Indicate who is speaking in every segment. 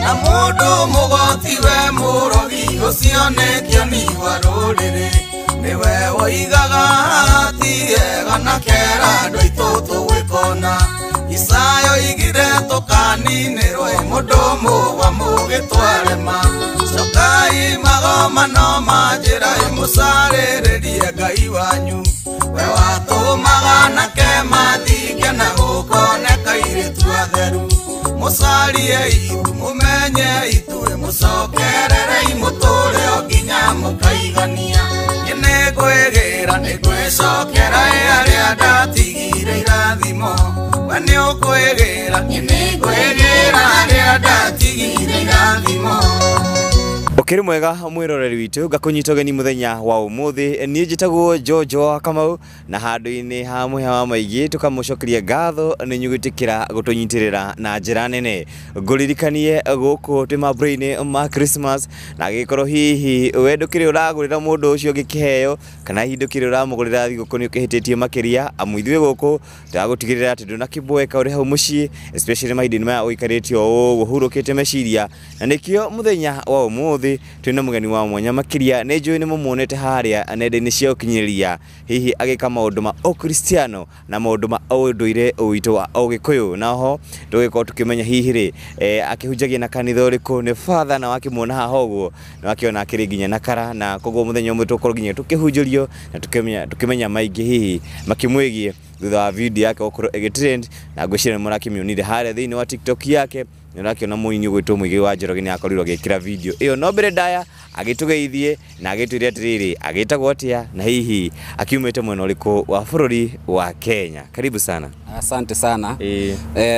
Speaker 1: Na mũndũ mũgoti we mũrogi ũcio nĩ kĩoni wa rũrĩrĩ. Nĩwe woigaga ti ega na kera andũ aitũ tũgwĩkona. Isayo igire tũkaninĩrwo ĩ mũndũ mũgwa mũgĩtwarema. Cokai magomano ma njĩra ĩ mũcarĩrĩrie Ngai wanyu. We watũmaga anake mathinge na gũkoneka airĩtu atheru. Mũcarie itu mũmenye ithuĩ mũcokererei mũtũre o nginya mũkaigania. Niĩ nĩngwĩgĩra nĩngwĩcokera ĩ arĩa ndatigire irathimo. We nĩũkwĩgĩra niĩ nĩngwĩgĩra arĩa ndatigire irathimo.
Speaker 2: Ũkĩrĩ mwega mwĩroreri witũ, ngakũnyita ũgeni mũthenya wa ũmũthĩ. Niĩ njĩtagwo Jojo wa Kamau na handũ-inĩ ha mũhĩa wa maingĩ tũkamũcokeria ngatho nĩ inyuĩ gwĩtĩkĩra gũtũnyitĩrĩra na njĩra nene. Ngũririkanie gũkũ twĩ mambura-inĩ ma Christmas, na angĩkorwo hihi we ndũkĩrĩ ũragũrĩra mũndũ ũcio ũngĩ kĩheo kana hihi ndũkĩrĩ ũramũgũrĩra thigũkũ, nĩ ũkĩhĩtĩtie makĩria, amu ithuĩ gũkũ tũragũtigĩrĩra atĩ ndũnakĩboeka ũrĩ hau mũciĩ, especially mahinda-inĩ maya ũikarĩte o ũguo ũhurũkĩte meciria. Na nĩkĩo mũthenya wa ũmũthĩ twĩna mũgeni wa mwanya makĩria. Nĩ njũĩ nĩ mũmuonete harĩa nenda-inĩ cia ũkinyanĩria hihi agĩka maũndũ ma ũkristiano na maũndũ ma ũndũire witũ wa ũgĩkũyũ, na ho tũgĩkorwo tũkĩmenya hihi rĩ akĩhunjagia na kanitha ũrĩkũ. Nĩ father na wakĩmuona haha ũguo na wakĩona akĩrĩ nginya na kara, na koguo mũthenya ũmwe tũgũkorwo nginya tũkĩhunjĩrio na tũkĩmenya maingĩ hihi makĩmwĩgiĩ thutha wa video yake gũkorwo ĩgĩtrend, na ngwĩciria nĩ mũrakĩmĩonire harĩa thĩinĩ wa TikTok yake. Nĩ ũrakĩona mũini ũgwĩtwo Mũigĩ wa Njoroge nĩ akorirwo agĩkĩra video ĩyo, no mbere ndaya agĩtũgeithie na agĩtwĩre atĩrĩrĩ agĩtagwo atĩa na hihi akiumĩte mwena ũrĩkũ wa bũrũri wa Kenya. Karibu sana.
Speaker 3: Asante sana.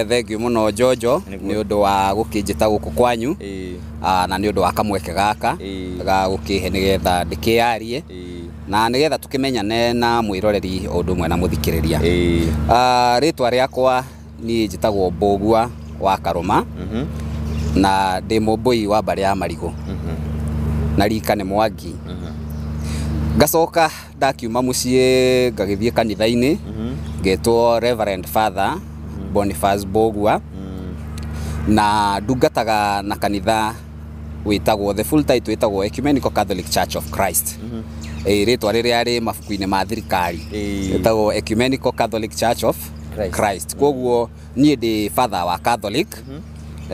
Speaker 3: Thank you mũno Jojo nĩ ũndũ wa gũkĩnjĩta gũkũ kwanyu, na nĩ ũndũ wa kamweke gaka ga gũkĩhe nĩgetha ndĩkĩyarie na nĩgetha tũkĩmenyane na mwĩroreri o ũndũ ũmwe na mũthikĩrĩria. Rĩtwa rĩakwa niĩ njĩtagwo Mbũgua wa Karũma, na ndĩ mũmbũi wa mbarĩ ya Marigũ, na rika nĩ Mwangi. Ngacoka ndakiuma mũciĩ ngagĩthiĩ kanitha-inĩ, ngetwo Reverend Father Boniface Mbũgua, na ndungataga na kanitha wĩtagwo, the full title wĩtagwo Ecumenical Catholic Church of Christ. Rĩtwa rĩrĩa rĩ mabuku-inĩ ma thirikari ĩtagwo Ecumenical Catholic Church of
Speaker 2: Christ.
Speaker 3: Christ. Koguo niĩ ndĩ father wa Catholic,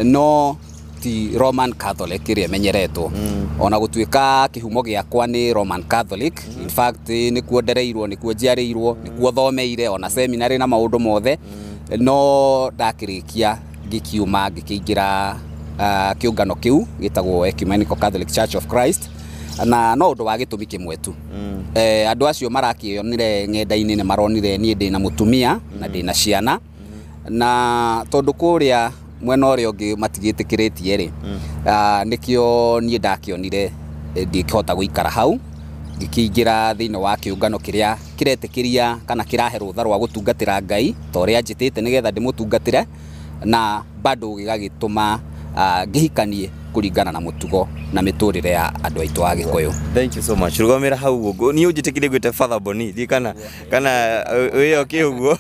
Speaker 3: no ti Roman Catholic ĩrĩa ĩmenyeretwo, ona gũtuĩka kĩhumo gĩakwa nĩ Roman Catholic. In fact, nĩkuo ndereirwo, nĩkuo njiarĩirwo, nĩkuo thomeire ona seminary na maũndũ mothe, no ndakĩrĩkia ngĩkiuma ngĩkĩingĩra kĩũngano kĩu gĩtagwo Ecumenical Catholic Church of Christ, na no ũndũ wa gĩtũmi kĩmwe tu. Andũ acio marakĩonire ng'enda-inĩ nĩ maronire niĩ ndĩna mũtumia na ndĩna ciana, na tondũ kũrĩa mwena ũrĩa ũngĩ matigĩtĩkĩrĩtie rĩ, nĩkĩo niĩ ndakĩonire ndingĩhota gũikara hau, ngĩkĩingĩra thĩinĩ wa kĩũngano kĩrĩa kĩretĩkĩria kana kĩrahe rũtha rwa gũtungatĩra Ngai ta ũrĩa njĩtĩte nĩgetha ndĩmũtungatĩre, na bado gĩgagĩtũma ngĩhikanie kũringana na mũtugo na mĩtũrĩre ya andũ aitũ a Gĩkũyũ.
Speaker 2: Thank you so much. Rugamĩra hau ũguo. Niĩ ũnjĩtĩkĩrie gwĩte Father Boni, thiĩ kana wĩ okay ũguo.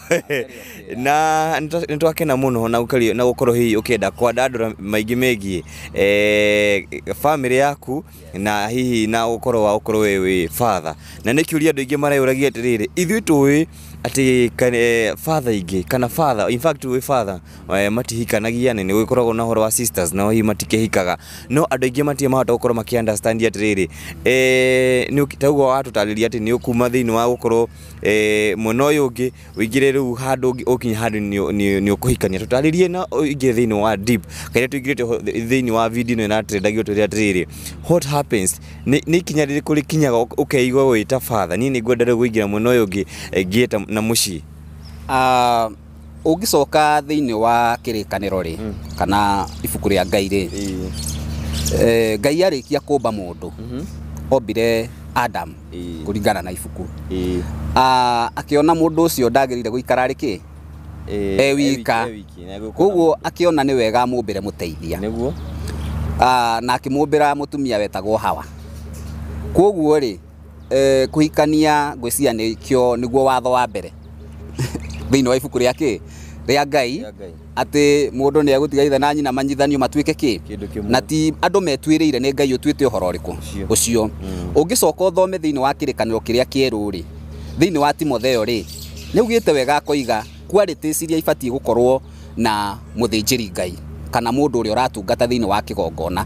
Speaker 2: Na nĩ twakena mũno na gũkario na gũkorwo hihi ũkĩenda kwandandũra maingĩ megiĩ family yaku na hihi na gũkorwo wa gũkorwo wĩ father. Na nĩ kĩũria andũ aingĩ mareyũragia atĩrĩrĩ, ithuĩ tũĩ atĩ father ingĩ kana father, in fact wĩ father matihikanagia, nĩ gũkoragwo na ũhoro wa sisters nao hihi matikĩhikaga, no andũ aingĩ matirĩ mahota gũkorwo makĩ understand atĩrĩrĩ, nĩ ta ũguo watũtarĩria atĩ nĩ ũkuma thĩinĩ wa gũkorwo mwena ũyũ ũngĩ ũingĩre rĩu handũ ũkinye handũ nĩ ũkũhikania. Tũtarĩrie na ũingĩre thĩinĩ wa deep karia tũingĩrĩte thĩinĩ wa video ĩno ĩratrendagio, twĩre atĩrĩrĩ, what happens, nĩ ikinya rĩrĩkũ rĩkinyaga ũkeigua wĩ ta father, niĩ nĩ ngwenda rĩu kũingĩra mwena ũyũ ũngĩ, ngĩe na mũciĩ?
Speaker 3: Ũngĩcoka thĩinĩ wa kĩrĩkanĩro rĩ, kana ibuku rĩa Ngai rĩ, Ngai arĩkia kũmba mũndũ, ombire Adam kũringana na ibuku, akĩona mũndũ ũcio ndagĩrĩire gũikara arĩ kĩ e wika, koguo akĩona nĩ wega amũmbĩre mũteithia. Na akĩmũmbĩra mũtumia wetagwo Hawa. Koguo rĩ, kũhikania ngwĩciria nĩkĩo nĩguo watho wa mbere thĩinĩ wa ibuku rĩa kĩ rĩa Ngai atĩ mũndũ nĩ egũtiga ithe na nyina manyithanio matuĩke kĩ na ti andũ metuĩrĩire nĩ Ngai ũtuĩte ũhoro ũrĩkũ ũcio. Ũngĩcoka ũthome thĩinĩ wa kĩrĩkanĩro kĩrĩa kĩerũ rĩ, thĩinĩ wa Timotheo rĩ, nĩ augĩte wega akoiga qualities iria ibatiĩ gũkorwo na mũthĩnjĩri Ngai kana mũndũ ũrĩa ũratungata thĩinĩ wa kĩgongona.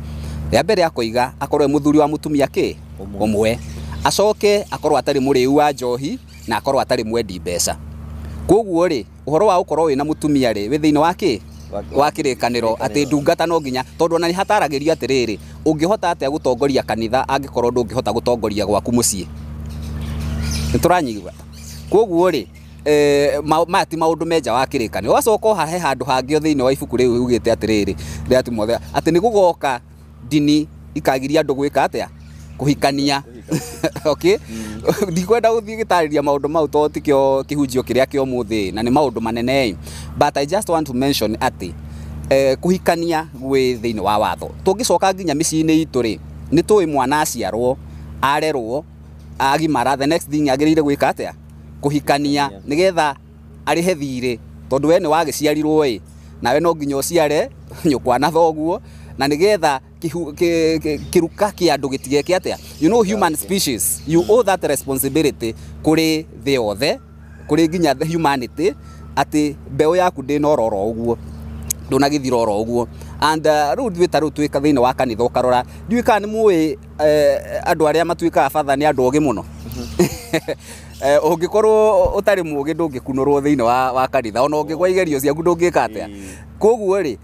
Speaker 3: Rĩa mbere akoiga akorwo e mũthuri wa mũtumia kĩ ũmwe, acoke akorwo atarĩ mũrĩu wa njohi na akorwo atarĩ mwendi mbeca. Koguo rĩ, ũhoro wa gũkorwo wĩna mũtumia rĩ, wĩ thĩinĩ wa kĩ wa kĩrĩkanĩro atĩ ndungata no nginya, tondũ ona nĩ hataragĩrio atĩrĩrĩ, ũngĩhota atĩa gũtongoria kanitha angĩkorwo ndũngĩhota gũtongoria gwaku mũciĩ? Nĩ tũranyigua. Koguo rĩ, maya ti maũndũ me nja wa kĩrĩkanĩro. Ũgacoka ũhahe handũ hangĩ thĩinĩ wa ibuku rĩu ugĩte atĩrĩrĩ rĩa Timotheo atĩ nĩ gũgoka ndini ikagiria andũ gwĩka atĩa? Kũhikania. Okay? Ndikwenda gũthiĩ gĩtarĩria maũndũ mau tondũ tikĩo kĩhunjio kĩrĩa kĩa ũmũthĩ na nĩ maũndũ manene, but I just want to mention atĩ kũhikania gwĩ thĩinĩ wa watho. Tũngĩcoka nginya mĩciĩ-inĩ itũ rĩ, nĩ tũĩ mwana aciarwo, arerwo, agimara, the next thing agĩrĩire gwĩka atĩa? Kũhikania nĩgetha arĩhe thirĩ, tondũ we nĩ wagĩciarirwo ĩ, nawe no nginya ũciare nyũkwa na thoguo, na nĩgetha kĩruka kĩa andũ gĩtigeke atĩa? You know, human species, you owe that responsibility kũrĩ thĩ yothe, kũrĩ nginya the humanity, atĩ mbeũ yaku ndĩnorora ũguo, ndũnagĩthira oro ũguo. And rĩu ithuĩ ta rĩu twĩka thĩinĩ wa kanitha ũkarora, ndiũĩ kana nĩ mũĩ andũ arĩa matuĩkaga batha nĩ andũ ogĩ mũno. Ũngĩkorwo ũtarĩ mũgĩ ndũngĩkunũrwo thĩinĩ wa kanitha, ona ũngĩgwa igerio ciaku ndũngĩka atĩa. Koguo rĩ,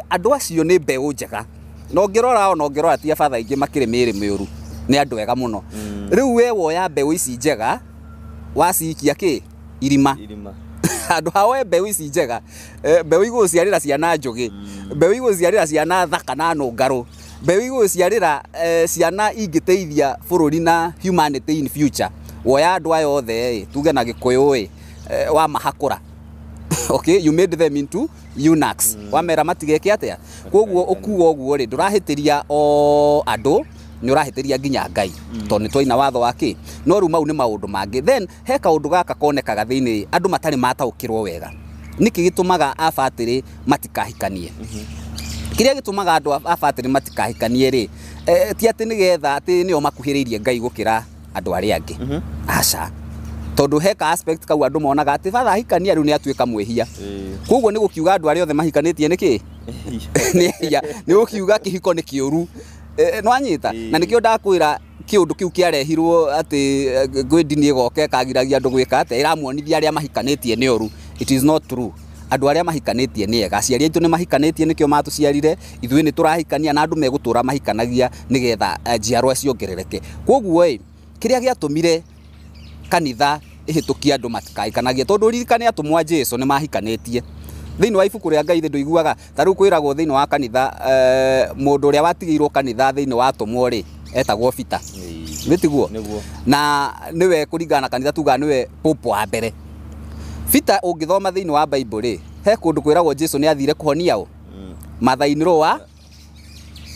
Speaker 3: andũ acio nĩ mbeũ njega, na ũngĩrora ona ũngĩrora ti abatha aingĩ makĩrĩ mĩĩrĩ mĩũru, nĩ andũ ega mũno. Rĩu we woya mbeũ ici njega waciikia kĩ irima, handũ ha woe mbeũ ici njega, mbeũ igũciarĩra ciana njũgĩ, mbeũ igũciarĩra ciana thaka na nũngarũ, mbeũ igũciarĩra ciana ingĩteithia bũrũri na humanity in future. Woya andũ aya othe ĩ, tuge na Gĩkũyũ ĩ, wamahakũra. Okay, you made them into eunuchs. Wamera matigeke atĩa? Koguo ũkuga ũguo rĩ, ndũrahĩtĩria o andũ, nĩ ũrahĩtĩria nginya Ngai, tondũ nĩ twaina watho wa kĩ. No rĩu mau nĩ maũndũ mangĩ. Then he kaũndũ gaka konekaga thĩinĩ andũ matarĩ mataũkĩrwo wega. Nĩkĩ gĩtũmaga abatĩrĩ matikahikanie? Kĩrĩa gĩtũmaga andũ abatĩrĩ matikahikanie rĩ, ti atĩ nĩgetha atĩ nĩo makuhĩrĩirie Ngai gũkĩra andũ arĩa angĩ. Aca. Tondũ he ka aspect kau andũ monaga atĩ batha ahikania rĩu nĩ atuĩka mwĩhia. Koguo nĩ gũkiuga andũ arĩa othe mahikanĩtie nĩ kĩ? Nĩ ehia. Nĩ gũkiuga kĩhiko nĩ kĩũru. Nĩwanyita? Na nĩkĩo ndakwĩra kĩũndũ kĩu kĩarehirwo atĩ kwĩ ndini ĩgoka ĩkagiragia andũ gwĩka atĩa, ĩramuonithia arĩa mahikanĩtie nĩ oru. It is not true. Andũ arĩa mahikanĩtie nĩ ega. Aciari aitũ nĩ mahikanĩtie nĩkĩo matũciarire, ithuĩ nĩ tũrahikania na andũ megũtũra mahikanagia nĩgetha njiarwa ciongerereke. Koguo ĩ, kĩrĩa gĩatũmire kanitha ĩhĩtũkie andũ matikahikanagie, tondũ ririkane atũmwo a Jesũ nĩ mahikanĩtie. Thĩinĩ wa ibuku rĩa Ngai ndũiguaga ta rĩu kwĩragwo thĩinĩ wa kanitha, mũndũ ũrĩa watigĩirwo kanitha thĩinĩ wa atũmwo rĩ, etagwo Peter. Nĩ tiguo? Na nĩwe kũringana na kanitha tugaga nĩwe pope wa mbere. Peter ũngĩthoma thĩinĩ wa Bible rĩ, he kũndũ kwĩragwo Jesũ nĩ athire kũhonia ũ? Mother-in-law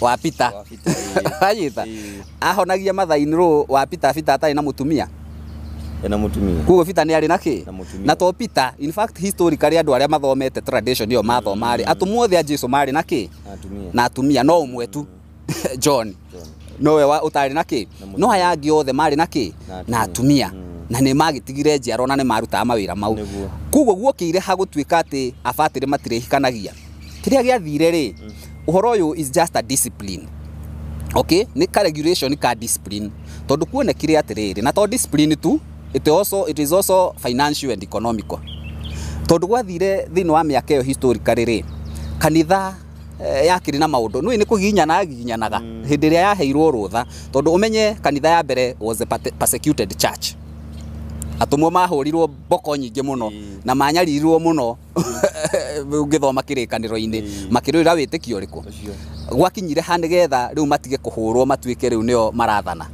Speaker 3: wa Peter. Wanyita? Ahonagia mother-in-law wa Peter, Peter atarĩ na mũtumia.
Speaker 2: Ena mũtumia.
Speaker 3: Koguo Peter nĩ arĩ na kĩ? Na to Peter, in fact historically andũ arĩa mathomete tradition ĩyo mathoma rĩ, atũmwo othe a Jesũ marĩ na kĩ? Na atumia, no ũmwe tu, John. Nowe ũtarĩ na kĩ? No aya angĩ othe marĩ na kĩ? Na atumia. Na nĩ magĩtigire njiarwa na nĩ marutaga mawĩra mau. Koguo guokĩire ha gũtuĩka atĩ abatĩrĩ matirĩhikanagia. Kĩrĩa gĩathire rĩ, ũhoro ũyũ is just a discipline. Okay, nĩ ka regulation ka discipline. Tondũ kuonekire atĩrĩrĩ, na to discipline tu, it is also financial and economical. Tondũ gwathire thĩinĩ wa mĩaka ĩyo historically rĩ, kanitha yakĩrĩ na maũndũ nĩ nĩ kũgiginyana giginyanaga hĩndĩ ĩrĩa yaheirwo rũtha, tondũ ũmenye kanitha ya mbere was a persecuted church. Atũmwo mahũrirwo mboko nyingĩ mũno na manyaririrwo mũno ũngĩthoma kĩrĩkanĩro-inĩ, makĩrũĩra wĩtĩkio ũrĩkũ. Gwakinyire ha nĩgetha rĩu matige kũhũrwo matuĩke rĩu nĩo marathana.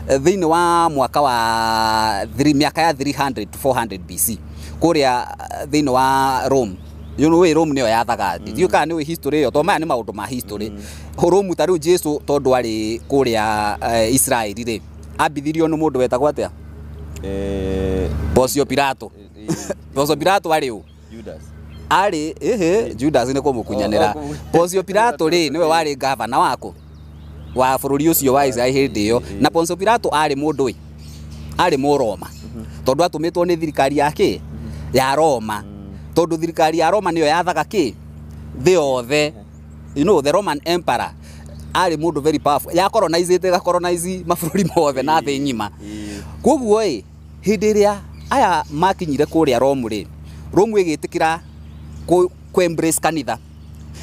Speaker 3: Thĩinĩ wa mwaka wa mĩaka ya 300 to 400 BC kũrĩa thĩinĩ wa Rome. You know, Rome nĩyo yathaga thĩ. Ndiũĩ kana nĩũĩ history ĩyo, tondũ maya nĩ maũndũ ma history. Rome ta rĩu Jesu tondũ arĩ kũrĩa Israeli rĩ, ambithirio nĩ mũndũ wetagwo atĩa? Poncio Pilato. Poncio Pilato arĩ ũ?
Speaker 2: Judas.
Speaker 3: Arĩ ĩhĩ Judas nĩ kũmũkunyanĩra. Poncio Pilato rĩ nĩwe warĩ gavana wako wa bũrũri ũcio wa Israel hĩndĩ ĩyo, na Poncio Pilato arĩ mũndũ ĩ arĩ Mũroma, tondũ atũmĩtwo nĩ thirikari ya kĩ ya Roma, tondũ thirikari ya Roma nĩyo yathaga kĩ thĩ yothe. You know, the Roman Emperor arĩ mũndũ very powerful, ya colonizĩte ĩgacolonize mabũrũri mothe na thĩ ng'ima. Koguo ĩ hĩndĩ ĩrĩa aya makinyire kũrĩa Romu rĩ, Romu ĩgĩtĩkĩra kũ embrace kanitha.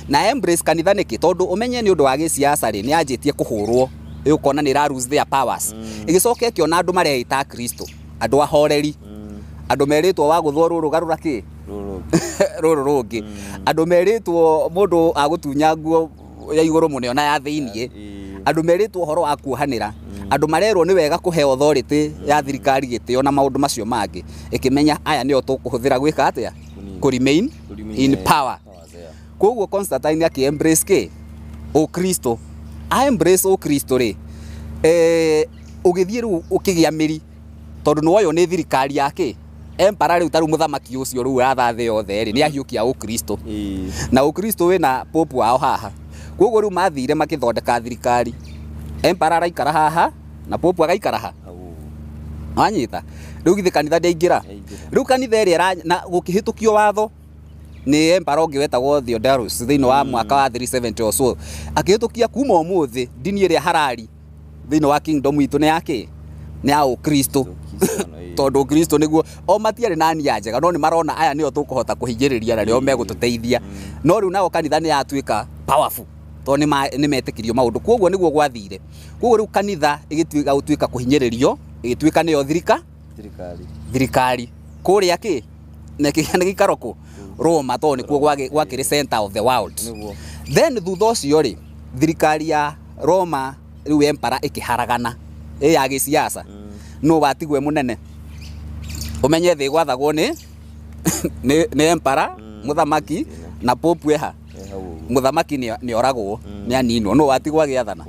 Speaker 3: Na embrace kanitha nĩkĩ? Tondũ ũmenye nĩ ũndũ wa gĩsiasa rĩ, nĩ yanjĩtie kũhũrwo, ĩũkona nĩ ĩra lose their powers. Ĩgĩcoka ĩkĩona andũ mareĩta Kristo, andũ ahoreri, andũ merĩtwo wa gũthwo rũrũ garũra kĩ rũrũ rũngĩ, andũ merĩtwo mũndũ agũtunya nguo ya igũrũ mũno na ya thĩiniĩ, andũ merĩtwo ũhoro wa kuohanĩra, andũ marerwo nĩ wega kũhe authority ya thirikari gĩtĩo na maũndũ macio mangĩ. Ĩkĩmenya aya nĩo tũkũhũthĩra gwĩka atĩa, kũ remain in power. Koguo Constantine akĩ embrace kĩ ũkristo. A embrace ũkristo rĩ, ũgĩthiĩ rĩu ũkĩgĩa mĩri, tondũ nĩwoywo nĩ thirikari ya kĩ emperor rĩu, tarĩu mũthamaki ũcio rĩu ũratha thĩ yothe rĩ, nĩ ahiũkia ũkristo, na ũkristo wĩna pope wao haha. Koguo rĩu mathire makĩthondeka thirikari, emperor araikara haha na pope agaikara ha. Wanyita rĩu githĩ kanitha ndĩaingĩra rĩu kanitha ĩrĩa na gũkĩhĩtũkio watho nĩ emperor ũngĩ wetagwo Theodorus thĩinĩ wa mwaka wa 370 or so, akĩhĩtũkia kuma ũmũthĩ ndini ĩrĩa harari thĩinĩ wa kingdom itũ nĩ ya kĩ nĩ ya ũkristo, tondũ ũkristo nĩguo o matiarĩ na nia njega, no nĩ marona aya nĩo tũkũhota kũhinyĩrĩria na nĩo megũtũteithia. No rĩu nao kanitha nĩ yatuĩka powerful tondũ nĩ metĩkirio maũndũ. Koguo nĩguo gwathire. Koguo rĩu kanitha ĩgĩtuĩka gũtuĩka kũhinyĩrĩrio, ĩgĩtuĩka nĩyo thirikari kũrĩa kĩ na kĩgĩa nĩ gĩikaro kũ Roma, tondũ nĩkuo gwakĩrĩ center of the world. Then thutha ũcio rĩ, thirikari ya Roma rĩu emperor ĩkĩharagana ĩ ya gĩsiasa, no watigwe mũnene. Ũmenye thĩ gwathagwo nĩ emperor mũthamaki na pope eha mũthamaki nĩ oragwo, nĩ aninwo, no watigwo agĩathana.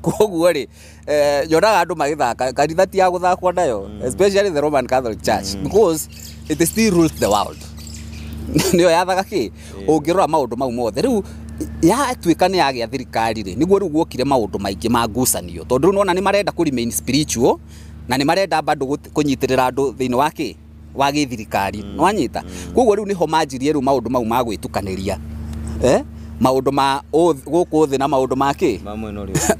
Speaker 3: Koguo rĩ, nyonaga andũ magĩthaka kanitha ti ya gũthakwo nayo, especially the Roman Catholic Church, because it still rules the world, nĩyo yathaga kĩ. Ũngĩrora maũndũ mau mothe, rĩu yatuĩka nĩ yagĩa thirikari rĩ, nĩguo rĩu guokire maũndũ maingĩ ma ngucanio, tondũ rĩu nĩwona nĩ marenda kũ remain spiritual na nĩ marenda bado kũnyitĩrĩra andũ thĩinĩ wa kĩ wa gĩthirikari. Nĩwanyita? Koguo rĩu nĩho manjirie rĩu maũndũ mau ma gwĩtukanĩria, maũndũ ma gũkũ thĩ na maũndũ ma kĩ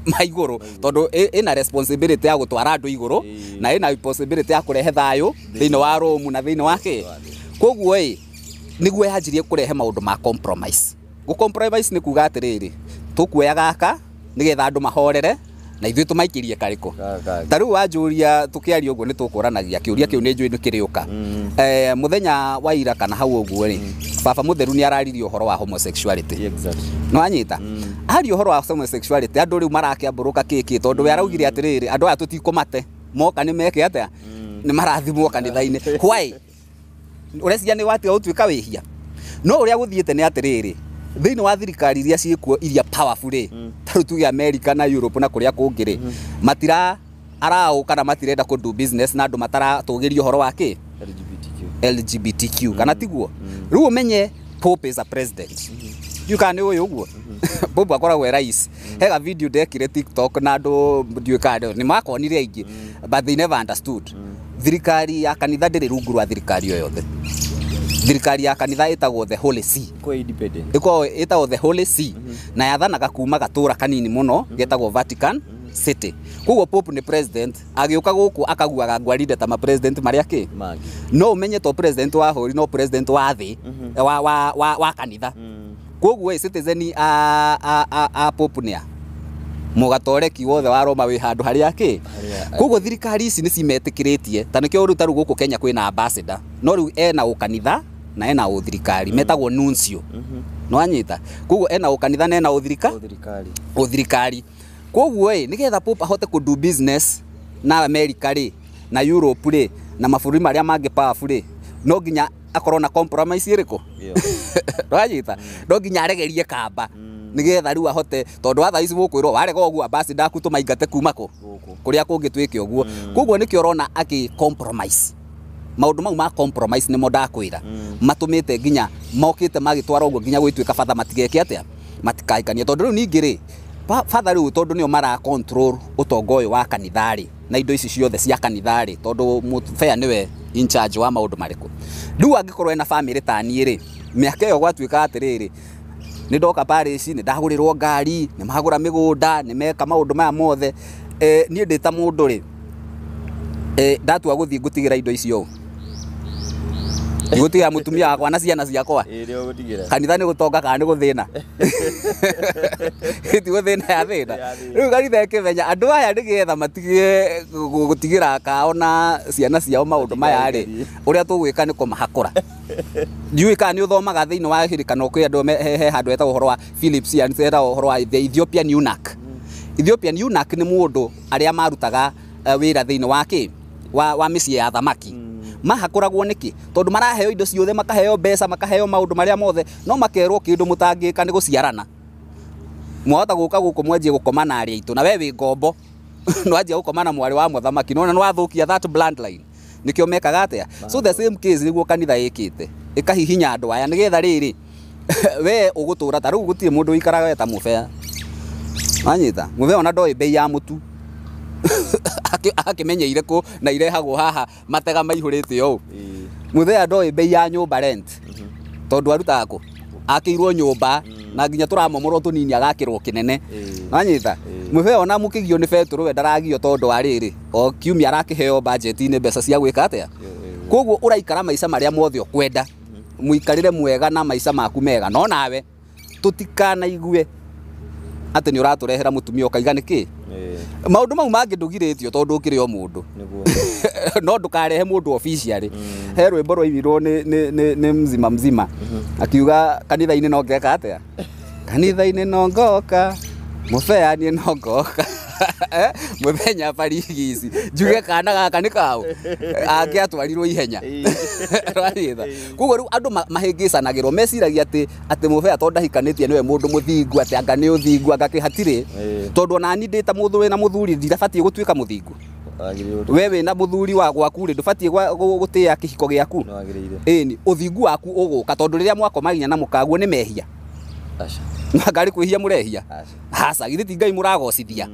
Speaker 3: ma igũrũ, tondũ ĩna responsibility ya gũtwara andũ igũrũ na ĩna responsibility ya kũrehe thayũ thĩinĩ wa Rome na thĩinĩ wa kĩ. Koguo ĩ nĩguo yanjirie kũrehe maũndũ ma compromise. Gũ compromise nĩ kuga atĩrĩrĩ, tũkuoya gaka nĩgetha andũ mahorere na ithuĩ tũmaikĩrie karĩkũ. Ta rĩu wanjũria tũkĩaria ũguo nĩ tũkũranagia kĩũria kĩu, nĩ njũĩ nĩ kĩrĩũka. Mũthenya wa ira kana hau ũguo rĩ, baba mũtheru nĩ araririe ũhoro wa homosexuality. Nĩwanyita? Aria ũhoro wa homosexuality, andũ rĩu marakĩambũrũka kĩkĩ, tondũ we araugire atĩrĩrĩ, andũ aya tũtikũmate moka nĩ meke atĩa, nĩ marathimwo kanitha-inĩ. Why? Ũreciria nĩ watiga gũtuĩka wĩhia? No ũrĩa gũthiĩte nĩ atĩrĩrĩ, thĩinĩ wa thirikari iria ciĩkuo iria powerful rĩ, ta rĩu tuge America na Europe na kũrĩa kũngĩ rĩ, matira araũ kana matirenda kũ do business na andũ mataratũgĩria ũhoro wa kĩ LGBTQ, kana tiguo? Rĩu ũmenye Pope is a president. Ndiũĩ kana nĩ ũĩ ũguo Pope akoragwo e rais. Hega video ndekire TikTok na andũ ndiũĩ kana nĩ makonire aingĩ, but they never understood. Thirikari ya kanitha ndĩrĩ rungu rwa thirikari o yothe. Thirikari ya kanitha ĩtagwo the Holy See, ĩkoragwo ĩtagwo the Holy See, na yathanaga kuma gatũra kanini mũno getagwo Vatican City. Koguo Pope nĩ president, agĩũka gũkũ akaguaga ngwarinde ta ma president marĩa kĩ no ũmenye to president wa bũrũri, no president wa thĩ wa kanitha. Koguo ĩ citizen a Pope nĩ a mũgatoreki wothe wa Roma wĩ handũ harĩa kĩ. Koguo thirikari ici nĩ cimetĩkĩrĩtie, ta nĩkĩo rĩu ta rĩu gũkũ Kenya kwĩna ambassador, no rĩu ena ũkanitha na ena ũthirikari, metagwo nuncio. Nĩwanyita? Koguo ena ũkanitha na ena ũthirikari. Koguo ĩ nĩgetha Pope ahote kũ do business na America rĩ, na Europe rĩ, na mabũrũri marĩa mangĩ powerful rĩ, no nginya akorwo na compromise ĩrĩkũ. Nĩwanyita? No nginya aregerie kamba nĩgetha rĩu ahote, tondũ wa thaa ici mũkwĩrwo warega ũguo ambassador aku tũmaingate kuma kũ kũrĩa kũngĩ twĩke ũguo. Koguo nĩkĩo ũrona akĩ compromise Maũndũ mau ma compromise nĩmo ndakwĩra matũmĩte nginya mokĩte magĩtwara ũguo nginya gwĩtuĩka batha matigeke atĩa, matikahikanie. Tondũ rĩu ningĩ rĩ, batha rĩu tondũ nĩo mara control ũtonga ũyũ wa kanitha rĩ, na indo ici ciothe cia kanitha rĩ, tondũ mũbea nĩwe in charge wa maũndũ marĩkũ. Rĩu angĩkorwo ena family ta niĩ rĩ, mĩaka ĩyo gwatuĩka atĩrĩrĩ, nĩ ndoka parish, nĩ ndagũrĩrwo ngari, nĩ magũra mĩgũnda, nĩ meka maũndũ maya mothe, niĩ ndĩ ta mũndũ rĩ, ndatua gũthiĩ ngũtigĩra indo icio ũ, ngũtigĩra mũtumia wakwa na ciana ciakwa. Kanitha nĩ gũtonga kana nĩ gũthĩna? Ti gũthĩna ya thĩna. Rĩu kanitha ĩkĩmenya andũ aya nĩgetha matige gũtigĩra kao na ciana ciao maũndũ maya rĩ, ũrĩa tũgwĩka nĩ kũmahakũra. Ndiũĩ kana nĩ ũthomaga thĩinĩ wa kĩrĩkano kwĩ andũ he handũ hetagwo ũhoro wa Philips, yani hetagwo ũhoro wa the Ethiopian eunuch. Ethiopian eunuch nĩ mũndũ arĩa marutaga wĩra thĩinĩ wa kĩ wa mĩciĩ ya thamaki. Mahakũragwo nĩkĩ? Tondũ maraheo indo ciothe, makaheo mbeca, makaheo maũndũ marĩa mothe, no makerwo kĩndũ mũtangĩka nĩ gũciarana. Mwahota gũka gũkũ mwanjie gũkoma na arĩa aitũ, na we wĩ ngombo nĩwanjia gũkoma na mwarĩ wa mũthamaki, nĩwona nĩwathũkia that bloodline. Nĩkĩo mekaga atĩa? So the same case nĩguo kanitha ĩkĩte, ĩkahihinya andũ aya nĩgetha rĩrĩ we ũgũtũra ta rĩu gũtirĩ mũndũ ũikaraga we ta mũbea. Wanyita? Mũbea ona ndoĩ bei ya mũtu. Akĩmenyeire kũ na irehagwo haha matega maihũrĩte ũũ. Mũthea ndoĩ bei ya nyũmba rent. Tondũ arutaga kũ? Akĩirwo nyũmba na nginya tũramomorwo tũnini agakĩrwo kĩnene. Wanyita? Mũbea ona mũkĩgio nĩ betũrũ we ndaragio tondũ wa rĩrĩ, o kiumia arakĩheo budget-inĩ mbeca cia gwĩka atĩa? Koguo ũraikara maica marĩa mothe ũkwenda, mũikarĩre mwega na maica maku mega, no nawe tũtikanaigue atĩ nĩ ũratũrehera mũtumia ũkaiga nĩkĩ? Maũndũ mau mangĩ ndũgirĩtio tondũ ũkĩrĩ o mũndũ. No ndũkarehe mũndũ officially. He rwĩmbo rwainirwo nĩ mzima mzima akiuga kanitha-inĩ no ngeka atĩa? Kanitha-inĩ no ngoka, mũbea niĩ no ngoka. Mũthenya barigici njuge kana gaka nĩ kaũ, angĩatwarirwo ihenya. Ũranyita? Koguo rĩu andũ mahĩngĩcanagĩrwo, meciragia atĩ mũbea tondũ ndahikanĩtie nĩwe mũndũ mũthingu, atĩ anga nĩ ũthingu, anga kĩ, hatirĩ. Tondũ ona niĩ ndĩ ta mũndũ wĩna mũthuri ndirabatiĩ gũtuĩka mũthingu. We wĩna mũthuri wa gwaku rĩ, ndũbatiĩ gũtĩĩa kĩhiko gĩaku. Ĩni, ũthingu waku ũgũka tondũ rĩrĩa mwakomagia na mũkaguo nĩ mehia. Ngarĩ kwĩhia mũrehia. Haca, githĩ ti Ngai mũragocithia.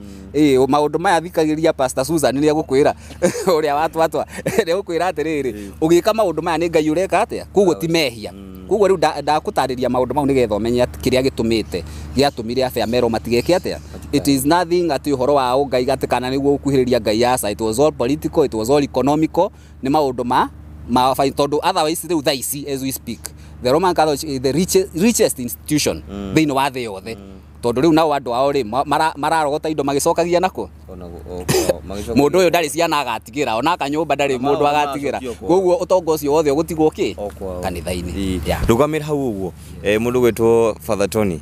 Speaker 3: Maũndũ maya thikagĩrĩria Pastor Susan nĩ egũkwĩra ũrĩa watwatwa, nĩ egũkwĩra atĩrĩrĩ, ũgĩka maũndũ maya nĩ Ngai ũreka atĩa? Koguo ti mehia. Koguo rĩu ndakũtarĩria maũndũ mau nĩgetha ũmenye atĩ kĩrĩa gĩtũmĩte gĩatũmire abea merwo matigeke atĩa. It is nothing atĩ ũhoro wa ũngai atĩ kana nĩguo gũkuhĩrĩria Ngai, aca. It was all political, it was all economical, nĩ maũndũ ma tondũ otherwise rĩu thaa ici as we speak, the Roman Catholic is the richest institution thĩinĩ wa thĩ yothe. Tondũ rĩu nao andũ ao rĩ mararogota indo magĩcokagia nako. Mũndũ ũyũ ndarĩ ciana agatigĩra, ona akanyũmba ndarĩ mũndũ agatigĩra. Koguo ũtonga ũcio wothe ũgũtigwo kĩ? Kanitha-inĩ.
Speaker 2: Ndũgamĩre hau ũguo. Mũndũ gwĩtwo Father Tony.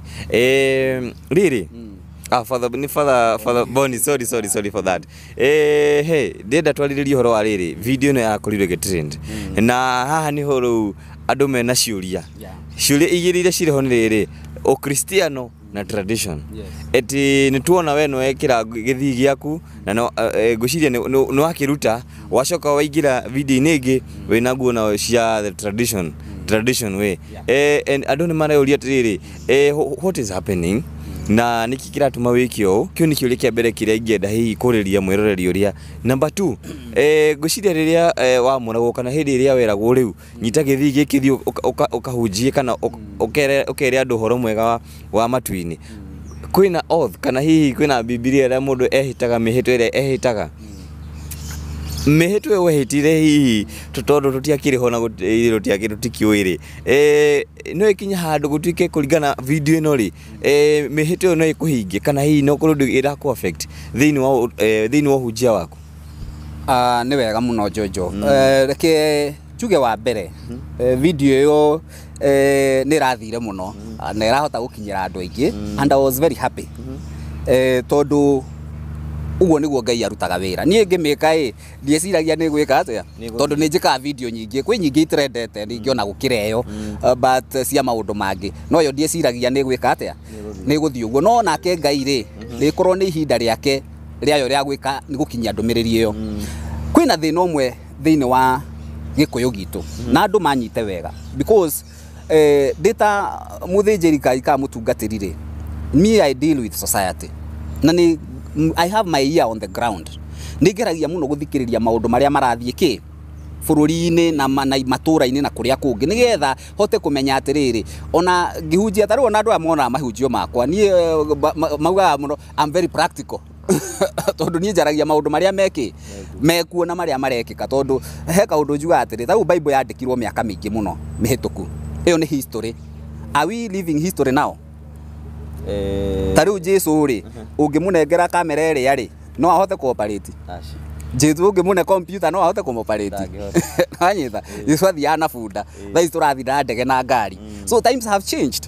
Speaker 2: Rĩrĩ. Father, ni Father Bonnie, sorry for that. Hey, ndĩrenda twarĩrĩrie ũhoro wa rĩrĩ, video ĩno yakorirwo ĩgĩtrend. Na haha nĩho rĩu andũ mena ciũria. Ciũria igĩrĩ iria cirĩ ho nĩ rĩrĩ, Ũkristiano na tradition. Eti nĩ tuona we nĩ wekĩra gĩthii gĩaku na no ngwĩciria nĩ wakĩruta, wacoka waingĩra video-inĩ ĩngĩ wĩna nguo nao cia the tradition way. And andũ nĩ mareyũria atĩrĩrĩ, what is happening? Na nĩkĩ kĩratũma wĩke ũũ? Kĩu nĩ kĩũria kĩa mbere kĩrĩa ingĩenda hihi kũrĩria mwĩroreri ũrĩa. Number 2, ngwĩciria rĩrĩa wamũragwo kana hĩndĩ ĩrĩa weragwo rĩu nyita gĩthii gĩkĩ thiĩ ũkahunjie kana ũkere andũ ũhoro mwega wa matu-inĩ. Kwĩna oath kana hihi kwĩna Bibilia ĩrĩa mũndũ ehĩtaga mĩhĩtwa ĩrĩa ehĩtaga. Mĩhĩtwa ĩyo wehĩtire hihi tondũ tũtiakĩrĩ ho na tũtikĩũĩ rĩ. No ĩkinye handũ gũtuĩke kũringana video ĩno rĩ, mĩhĩtwa ĩyo no ĩkũhingie kana hihi no ũkorwo ĩrakũ affect thĩinĩ wa ũhunjia waku.
Speaker 3: Nĩ wega mũno Jojo. Reke njuge wa mbere, video ĩyo nĩ ĩrathire mũno na ĩrahota gũkinyĩra andũ aingĩ, and I was very happy. Tondũ ũguo nĩguo Ngai arutaga wĩra. Niĩ ngĩmĩka ĩ, ndieciragia nĩ gwĩka atĩa, tondũ nĩ njĩkaga video nyingĩ, kwĩ nyingĩ itrendete ningĩ ona gũkĩra ĩyo, but cia maũndũ mangĩ, no ĩyo ndieciragia nĩ gwĩka atĩa, nĩ gũthiĩ ũguo. No nake Ngai rĩ, rĩkorwo nĩ ihinda rĩake rĩayo rĩa gwĩka nĩ gũkinyia ndũmĩrĩri ĩyo. Kwĩna thĩna ũmwe thĩinĩ wa Gĩkũyũ gitũ na andũ manyite wega because ndĩ ta mũthĩnjĩri Ngai kana mũtungatĩri rĩ, me I deal with society na nĩ I have my ear on the ground. Nĩ ngeragia mũno gũthikĩrĩria maũndũ marĩa marathiĩ kĩ bũrũri-inĩ na matũra-inĩ na kũrĩa kũngĩ nĩgetha hote kũmenya atĩrĩrĩ, ona ngĩhunjia ta rĩu ona andũ aya monaga mahunjio makwa niĩ maugaga mũno I'm very practical tondũ niĩ njaragia maũndũ marĩa mekĩ mekuo na marĩa marekĩka, tondũ he kaũndũ njugaga atĩrĩ, ta rĩu Bible yandĩkirwo mĩaka mĩingĩ mũno mĩhĩtũku, ĩyo nĩ history. Are we living history now? Ta rĩu Jesu rĩ, ũngĩmũnengera kamera ĩrĩa rĩ, no ahote kũoperate? Jesu ũngĩmũne computer no ahote kũmoperate? Wanyita? Jesu athiaga na bunda, thaa ici tũrathiĩ na ndege na ngari. So times have changed.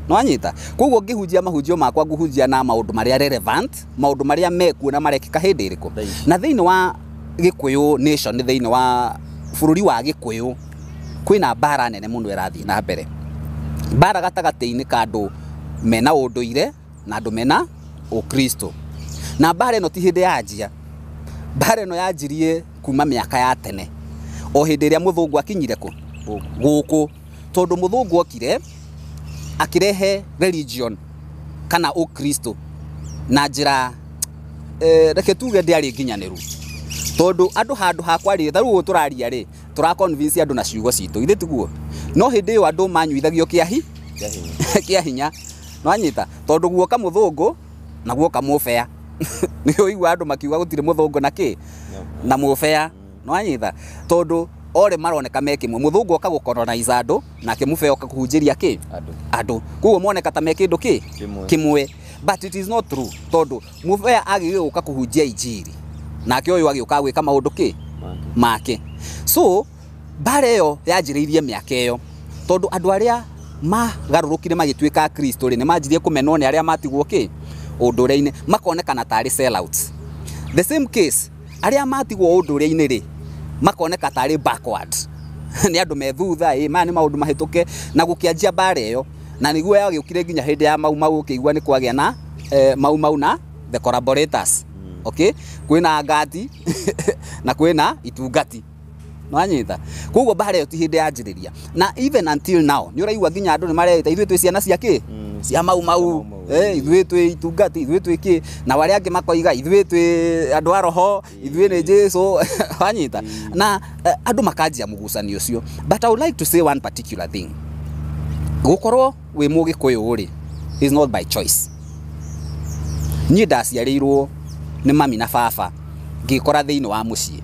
Speaker 3: Nwanyita? Koguo ngĩhunjia mahunjio makwa ngũhunjia na maũndũ marĩa relevant, maũndũ marĩa mekuo na marekĩka hĩndĩ ĩrĩkũ. Na thĩinĩ wa Gĩkũyũ nation, thĩinĩ wa bũrũri wa Gĩkũyũ kwĩna mbara nene mũno ĩrathiĩ na mbere, mbara gatagatĩ-inĩ ka andũ mena ũndũire na andũ mena ũkristo. Na mbara ĩno ti hĩndĩ yanjia, mbara ĩno yanjirie kuma mĩaka ya tene o hĩndĩ ĩrĩa mũthũngũ akinyire kũ gũkũ, tondũ mũthũngũ okire akĩrehe religion kana ũkristo na njĩra reke tuge ndĩarĩ nginyanĩru, tondũ andũ handũ ha kwaria ta rĩu ũũ tũraria rĩ, tũra convince andũ na ciugo citũ, ithe tiguo? No hĩndĩ ĩyo andũ manyuithagio kĩa hinya, nwanyita? Tondũ guoka mũthũngũ na guoka mũbea, nĩ ũigua andũ makiuga gũtirĩ mũthũngũ na kĩ na mũbea, nwanyita? Tondũ ore maroneka me kĩmwe, mũthũngũ oka gũcolonize andũ nake mũbea oka kũhunjĩria kĩ andũ, koguo moneka ta me kĩndũ kĩ kĩmwe, but it is not true, tondũ mũbea agĩrĩire gũka kũhunjia injiri nake ũyũ agĩũka gwĩka maũndũ kĩ make. So mbara ĩyo yanjĩrĩirie mĩaka ĩyo, tondũ andũ arĩa magarũrũkire magĩtuĩka Kristo rĩ, nĩ manjirie kũmenwo nĩ arĩa matigwo kĩ ũndũre-inĩ, makonekana tarĩ sellouts. The same case, arĩa matigwo ũndũre-inĩ rĩ, makoneka tarĩ backward nĩ andũ me thutha, ĩ maya nĩ maũndũ mahĩtũke, na gũkĩanjia mbara ĩyo, na nĩguo yagĩũkire nginya hĩndĩ ya Mau Mau, ũkĩigua nĩ kwagĩa na Mau Mau na the collaborators. Okay, kwĩna ngati na kwĩna itungati, nwanyita? Koguo mbara ĩyo ti hĩndĩ yanjĩrĩria, na even until now nĩ ũraigua nginya andũ nĩ mareita ithuĩ twĩ ciana cia kĩ cia Mau Mau, ithuĩ twĩ itungati, ithuĩ twĩ kĩ, na arĩa angĩ makoiga ithuĩ twĩ andũ a roho, ithuĩ nĩ Jesu, wanyita? Na andũ makanjia mũgucanio ũcio. But I would like to say one particular thing, gũkorwo wĩ mũgĩkũyũ rĩ is not by choice. Niĩ ndaciarĩirwo nĩ mami na baba ngĩkora thĩinĩ wa mũciĩ,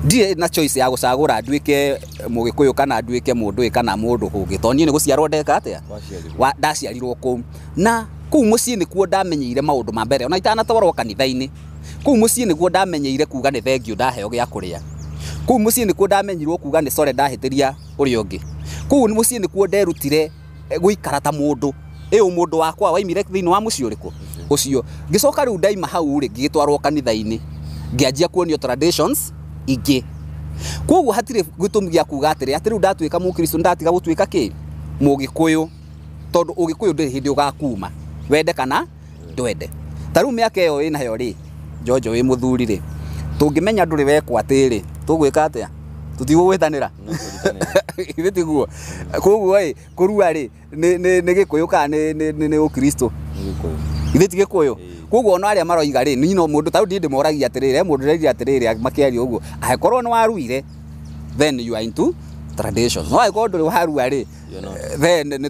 Speaker 3: ndirĩ na choice ya gũcagũra nduĩke mũgĩkũyũ kana nduĩke mũndũ ĩ kana mũndũ kũngĩ, tondũ niĩ nĩ gũciarwo ndeka atĩa, ndaciarirwo kũu, na kũu mũciĩ nĩkuo ndamenyeire maũndũ ma mbere ona itanatwarwo kanitha-inĩ. Kũu mũciĩ nĩkuo ndamenyeire kuga nĩ thengio ndaheo gĩa kũrĩa, kũu mũciĩ nĩkuo ndamenyirwo kuga nĩ sorry ndahĩtĩria ũrĩa ũngĩ, kũu mũciĩ nĩkuo nderutire gũikara ta mũndũ, ĩ ũmũndũ wakwa waimire thĩinĩ wa mũciĩ ũrĩkũ ũcio. Ngĩcoka rĩu ndaima hau rĩ, ngĩgĩtwarwo kanitha-inĩ, ngĩanjia kuonio traditions ingĩ. Koguo hatirĩ gĩtũmi gĩa kuga atĩrĩ atĩ rĩu ndatuĩka mũkristo ndatiga gũtuĩka kĩ mũgĩkũyũ, tondũ ũgĩkũyũ ndũrĩ hĩndĩ ũgakuma wende kana ndwende. Ta rĩu mĩaka ĩyo ĩnayo rĩ, Njonjo wĩ mũthuri rĩ, tũngĩmenya ndũrĩ wekwo atĩ rĩ, tũgwĩka atĩa? Tũtigũgwĩtanĩra, ithuĩ tiguo? Koguo ĩ kũrua rĩ nĩ gĩkũyũ kana nĩ ũkristo? Ithuĩ ti gĩkũyũ? Koguo ona arĩa maroiga rĩ, niĩ no mũndũ ta rĩu niĩ ndĩmoragia atĩrĩrĩ, he mũndũ ndĩraigire atĩrĩrĩ makĩaria ũguo, angĩkorwo nĩ waruire then you are into traditions, no angĩkorwo ndũrĩ warua rĩ, then nĩ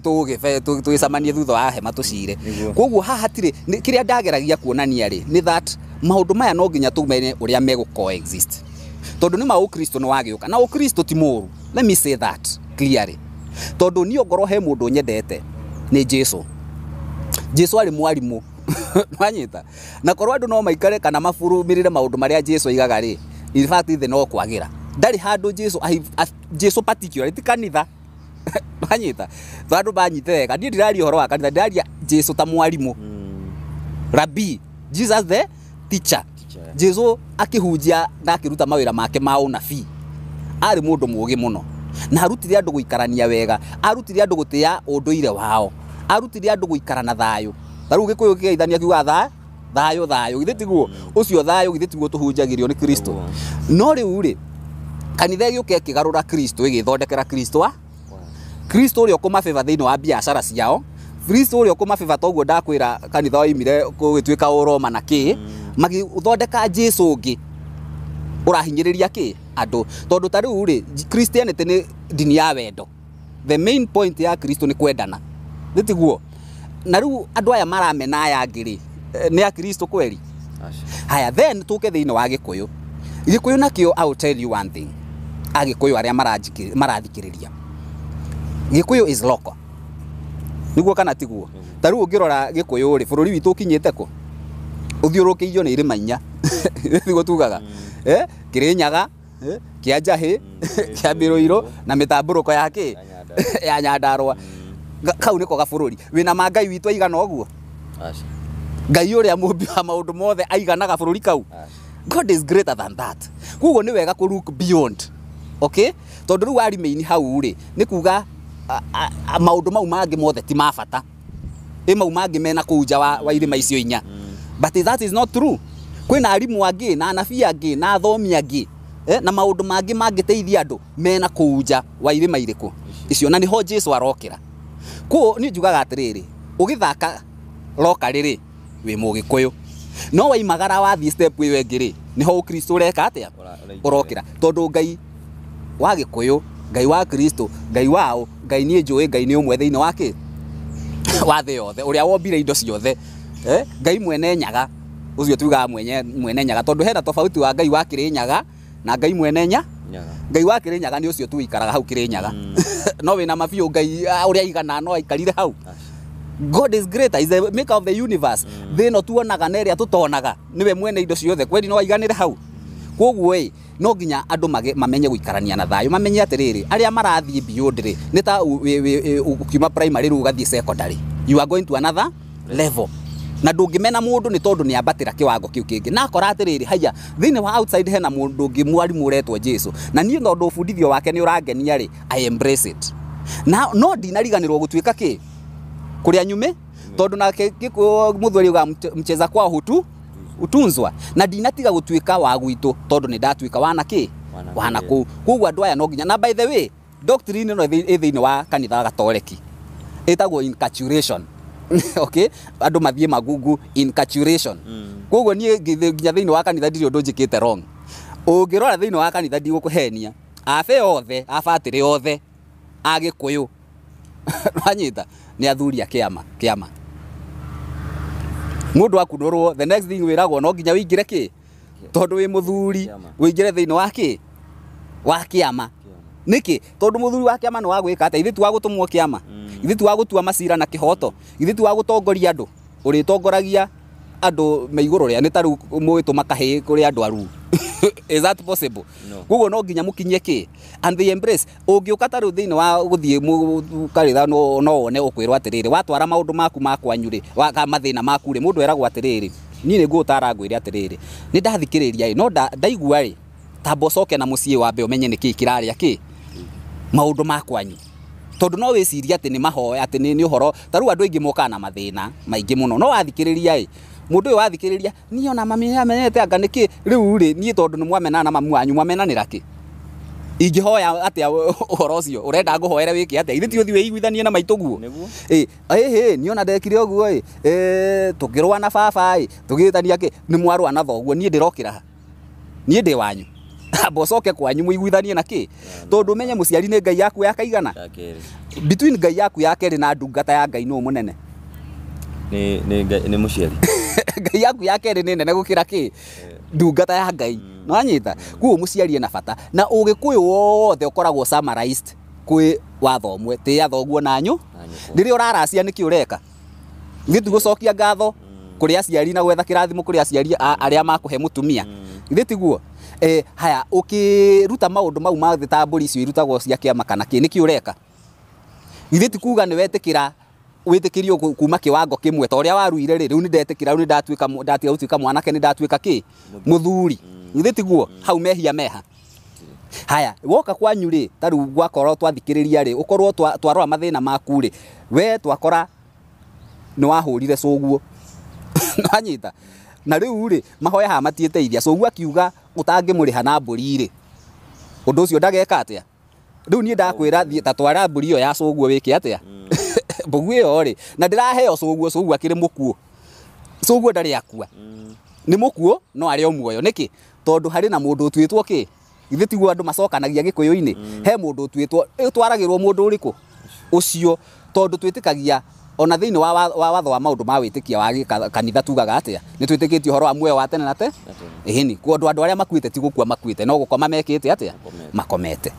Speaker 3: tũgĩcemanie thutha wa hema tũcire. Koguo haha hatirĩ kĩrĩa ndageragia kuonania rĩ, nĩ that maũndũ maya no nginya tũmenye ũrĩa megũ coexist, tondũ nĩ ma ũkristo nĩ wagĩũka, na ũkristo ti mũũru, let me say that clearly, tondũ niĩ ongorwo he mũndũ nyendete nĩ Jesu. Jesu arĩ mwarimũ, wanyita? Na korwo andũ no maikare kana maburumĩrĩre maũndũ marĩa Jesu aigaga rĩ, in fact thĩ no kwagĩra. Ndarĩ handũ Jesu, Jesu particularly ti kanitha, wanyita? Andũ manyite wega, niĩ ndiraria ũhoro wa kanitha, ndiraria Jesu ta mwarimũ, Rabbi, Jesus the teacher. Jesu akĩhunjia na akĩruta mawĩra make ma ũnabii, arĩ mũndũ mũũgĩ mũno, na arutire andũ gũikarania wega, arutire andũ gũtĩa ũndũire wao, arutire andũ gũikara na thayũ. Ta rĩu gĩkũyũ kĩgeithania kiugaga thayũ thayũ, githĩ tiguo? Ũcio thayũ githĩ tiguo tũhunjagĩrio nĩ Kristo? No rĩu rĩ, Kanitha ĩgĩũka ĩkĩgarũra Kristo, ĩgĩthondekera Kristo wa Kristo ũrĩa ũkũmabĩba thĩinĩ wa biacara ciao, Kristo ũrĩa ũkũmabĩba toguo ndakwĩra kanitha waimire gũgĩtuĩka Ũroma na kĩ, magĩthondeka Jesu ũngĩ ũrahinyĩrĩria kĩ andũ. Tondũ ta rĩu rĩ, Christianity nĩ ndini ya wendo. The main point ya Kristo nĩ kwendana, nĩ tiguo? Na rĩu andũ aya maramena aya angĩ rĩ, nĩ a Kristo kweri? Haya, then tũke thĩinĩ wa Gĩkũyũ. Gĩkũyũ nakĩo, I will tell you one thing, Agĩkũyũ arĩa marathikĩrĩria, Gĩkũyũ is local, nĩguo kana tiguo? Ta rĩu ũngĩrora Gĩkũyũ rĩ, bũrũri witũ ũkinyĩte kũ? Ũthiũrũrũkĩirio nĩ irĩma inya, nĩguo tugaga, Kĩrĩnyaga, kĩa Njahĩ, kĩa Mĩrũirũ na mĩtambũrũko ya kĩ ya Nyandarũa. Kau nĩko gabũrũri wĩna ma Ngai witũ aigana ũguo. Ngai ũrĩa mũmbi wa maũndũ mothe aiganaga bũrũri kau. God is greater than that. Koguo nĩ wega kũ look beyond, okay? Tondũ rĩu wa remain hau rĩ, nĩ kuga maũndũ mau mangĩ mothe ti ma bata, ĩ mau mangĩ mena kũu nja wa irĩma icio inya. But that is not true. Kwĩna arimũ angĩ na anabii angĩ na athomi angĩ, na maũndũ mangĩ mangĩteithia andũ mena kũu nja wa irĩma irĩkũ icio, na nĩho Jesu arokĩra. Koguo niĩ njugaga atĩrĩrĩ, ũgĩthaka loka rĩrĩ wĩ Mũgĩkũyũ, no waimagara wathiĩ step ĩyo ĩngĩ rĩ, nĩho Ũkristo ũreka atĩa? Ũrokĩra. Tondũ Ngai wa Gĩkũyũ, Ngai wa Kristo, Ngai wao, Ngai niĩ njũĩ Ngai nĩ ũmwe thĩinĩ wa kĩ wa thĩ yothe, ũrĩa wombire indo ciothe, Ngai mwene nyaga, ũcio tugaga mwene nyaga, tondũ hena tofauti wa Ngai wa Kĩrĩnyaga na Ngai mwene nya Ngai wa Kĩrĩnyaga nĩ ũcio tu ũikaraga hau Kĩrĩnyaga, no wĩna mabiũ Ngai ũrĩa aigana no aikarire hau. God is greater, is the maker of the universe. Thĩ ĩno tuonaga na ĩrĩa tũtonaga, nĩwe mwene indo ciothe, kweri no aiganĩre hau. Koguo ĩ, no nginya andũ mamenye gũikarania na thayũ, mamenye atĩrĩrĩ, arĩa marathiĩ beyond rĩ, nĩ ta ũkiuma primary rĩu ũgathiĩ secondary, you are going to another level. Na ndũngĩmena mũndũ nĩ tondũ nĩ ambatĩra kĩwango kĩu kĩngĩ. Na akora atĩrĩrĩ, haya, thĩinĩ wa outside hena mũndũ ũngĩ mwarimũ ũretwo Jesu, na niĩ tondũ ũbundithio wake nĩ ũrangenia rĩ, I embrace it. Na no ndinariganĩrwo gũtuĩka kĩ kũrĩa nyume, tondũ nake Gĩkũyũ mũthweri uga mcheza kwao hutu utunzwa, na ndinatiga gũtuĩka wa gwitũ tondũ nĩ ndatuĩka wana kĩ wana kũu. Koguo andũ aya no nginya, na by the way, doctrine ĩno ĩ thĩinĩ wa kanitha wa Gatoreki ĩtagwo inculturation. Okay, andũ mathiĩ magungu inculturation. Koguo niĩ nginya thĩinĩ wa kanitha ndirĩ ũndũ njĩkĩte wrong. Ũngĩrora thĩinĩ wa kanitha ndigũkũhenia, abe othe, abatĩrĩ othe a Gĩkũyũ wanyita nĩ athuri a kĩama kĩama. Mũndũ akunũrwo, the next thing wĩragwo no nginya wĩingĩre kĩ, tondũ wĩ mũthuri, wĩingĩre thĩinĩ wa kĩ wa kĩama. Nĩkĩ? Tondũ mũthuri wa kĩama nĩ wa gwĩka atĩa? Ithuĩ ti wa gũtũmwo kĩama, ithuĩ ti wa gũtua macira na kĩhoto, ithuĩ ti wa gũtongoria andũ. Ũrĩtongoragia andũ me igũrũ rĩa nĩ ta rĩu mũgĩtũma kahĩĩ kũrĩ andũ aruu. Is that possible? Koguo no nginya mũkinyie kĩ and they embrace. Ũngĩũka ta rĩu thĩinĩ wa gũthiĩ kanitha, no wone ũkwĩrwo atĩrĩrĩ, watwara maũndũ maku ma kwanyu rĩ, mathĩna maku rĩ, mũndũ eragwo atĩrĩrĩ, niĩ nĩ ngũgũtara ngwĩre atĩrĩrĩ, nĩ ndathikĩrĩria ĩ, no ndaigua rĩ, tamba ũcoke na mũciĩ wambe ũmenye nĩkĩĩ kĩrarĩa kĩ maũndũ ma kwanyu. Tondũ no wĩcirie atĩ nĩ mahoya, atĩ nĩ ũhoro ta rĩu andũ aingĩ mokaga na mathĩna maingĩ mũno, no wathikĩrĩria ĩ, mũndũ ũyũ wathikĩrĩria, niĩ ona mami nĩamenyete anga nĩkĩ rĩu rĩ, niĩ tondũ nĩ mwamenana na mamu wanyu, mwamenanĩra kĩ? Ingĩhoya atĩa ũhoro ũcio? Ũrenda ngũhoere wĩke atĩa? Ithuĩ ti ũthiĩ wĩiguithanie na maitũ guo? Ĩ, ĩhĩ, niĩ ona ndekire ũguo ĩ, tũkĩrũa na baba ĩ, tũgĩtania kĩ, nĩ mwarũa na thoguo, niĩ ndĩrokĩra ha? Niĩ ndĩ wanyu. Amba ũcoke kwanyu mũiguithanie na kĩ? Tondũ ũmenye mũciari nĩ Ngai yaku ya kaigana? Between Ngai yaku ya kerĩ na ndungata ya Ngai nũ mũnene?
Speaker 2: Nĩ mũciari.
Speaker 3: Ngai yaku ya kerĩ nĩ nene gũkĩra kĩ? Ndungata ya Ngai. Nĩwanyita? Koguo mũciari ena bata. Na Ũgĩkũyũ wothe ũkoragwo summarized kwĩ watho ũmwe, tĩĩa thoguo na nyũ. Rĩrĩa ũraracia nĩkĩ ũreka? Githĩ ti gũcokia ngatho kũrĩ aciari na gwetha kĩrathimo kũrĩ aciari arĩa makũhe mũtumia? Githĩ tiguo? Haya, ũkĩruta maũndũ mau ma thĩ ta mbũri icio irutagwo cia kĩama kana kĩ, nĩkĩ ũreka? Githĩ ti kuga nĩ wetĩkĩra wĩtĩkĩrio kuma kĩwango kĩmwe ta ũrĩa waruire rĩ, rĩu nĩ ndetĩkĩra, rĩu nĩ ndatuĩka ndatiga gũtuĩka mwanake, nĩ ndatuĩka kĩ? Mũthuri. Githĩ tiguo? Hau mehia meha. Haya, woka kwanyu rĩ, ta rĩu gwakorwo twathikĩrĩria rĩ, ũkorwo twarora mathĩna maku rĩ, we twakora nĩ wahũrire cũguo. Nĩwanyita? Na rĩu rĩ, mahoya haha matiĩteithia. Cũguo akiuga ũtangĩmũrĩha na mbũri rĩ, Ũndũ ũcio ndageka atĩa? Rĩu niĩ ndakwĩra thiĩ ta twara mbũri ĩyo ya cũguo wĩke atĩa? Mbũgu ĩyo rĩ, na ndĩraheo cũguo, cũguo akĩrĩ mũkuũ. Cũguo ndarĩ akua. Nĩ mũkuũ no arĩ o muoyo. Nĩkĩ? Tondũ harĩ na mũndũ ũtuĩtwo kĩ? Githĩ tiguo andũ macokanagia gĩkũyũ-inĩ? He mũndũ ũtuĩtwo, ũtwaragĩrwo mũndũ ũrĩkũ? Ũcio. Tondũ twĩtĩkagia ona thĩinĩ wa watho wa maũndũ ma wĩtĩkia wa kanitha tugaga atĩa? Nĩ twĩtĩkĩtie ũhoro wa muoyo wa tene na tene? Ĩhĩni. Kũndũ andũ arĩa makuĩte ti gũkua makuĩte, no gũkoma mekĩte atĩa? Makomete.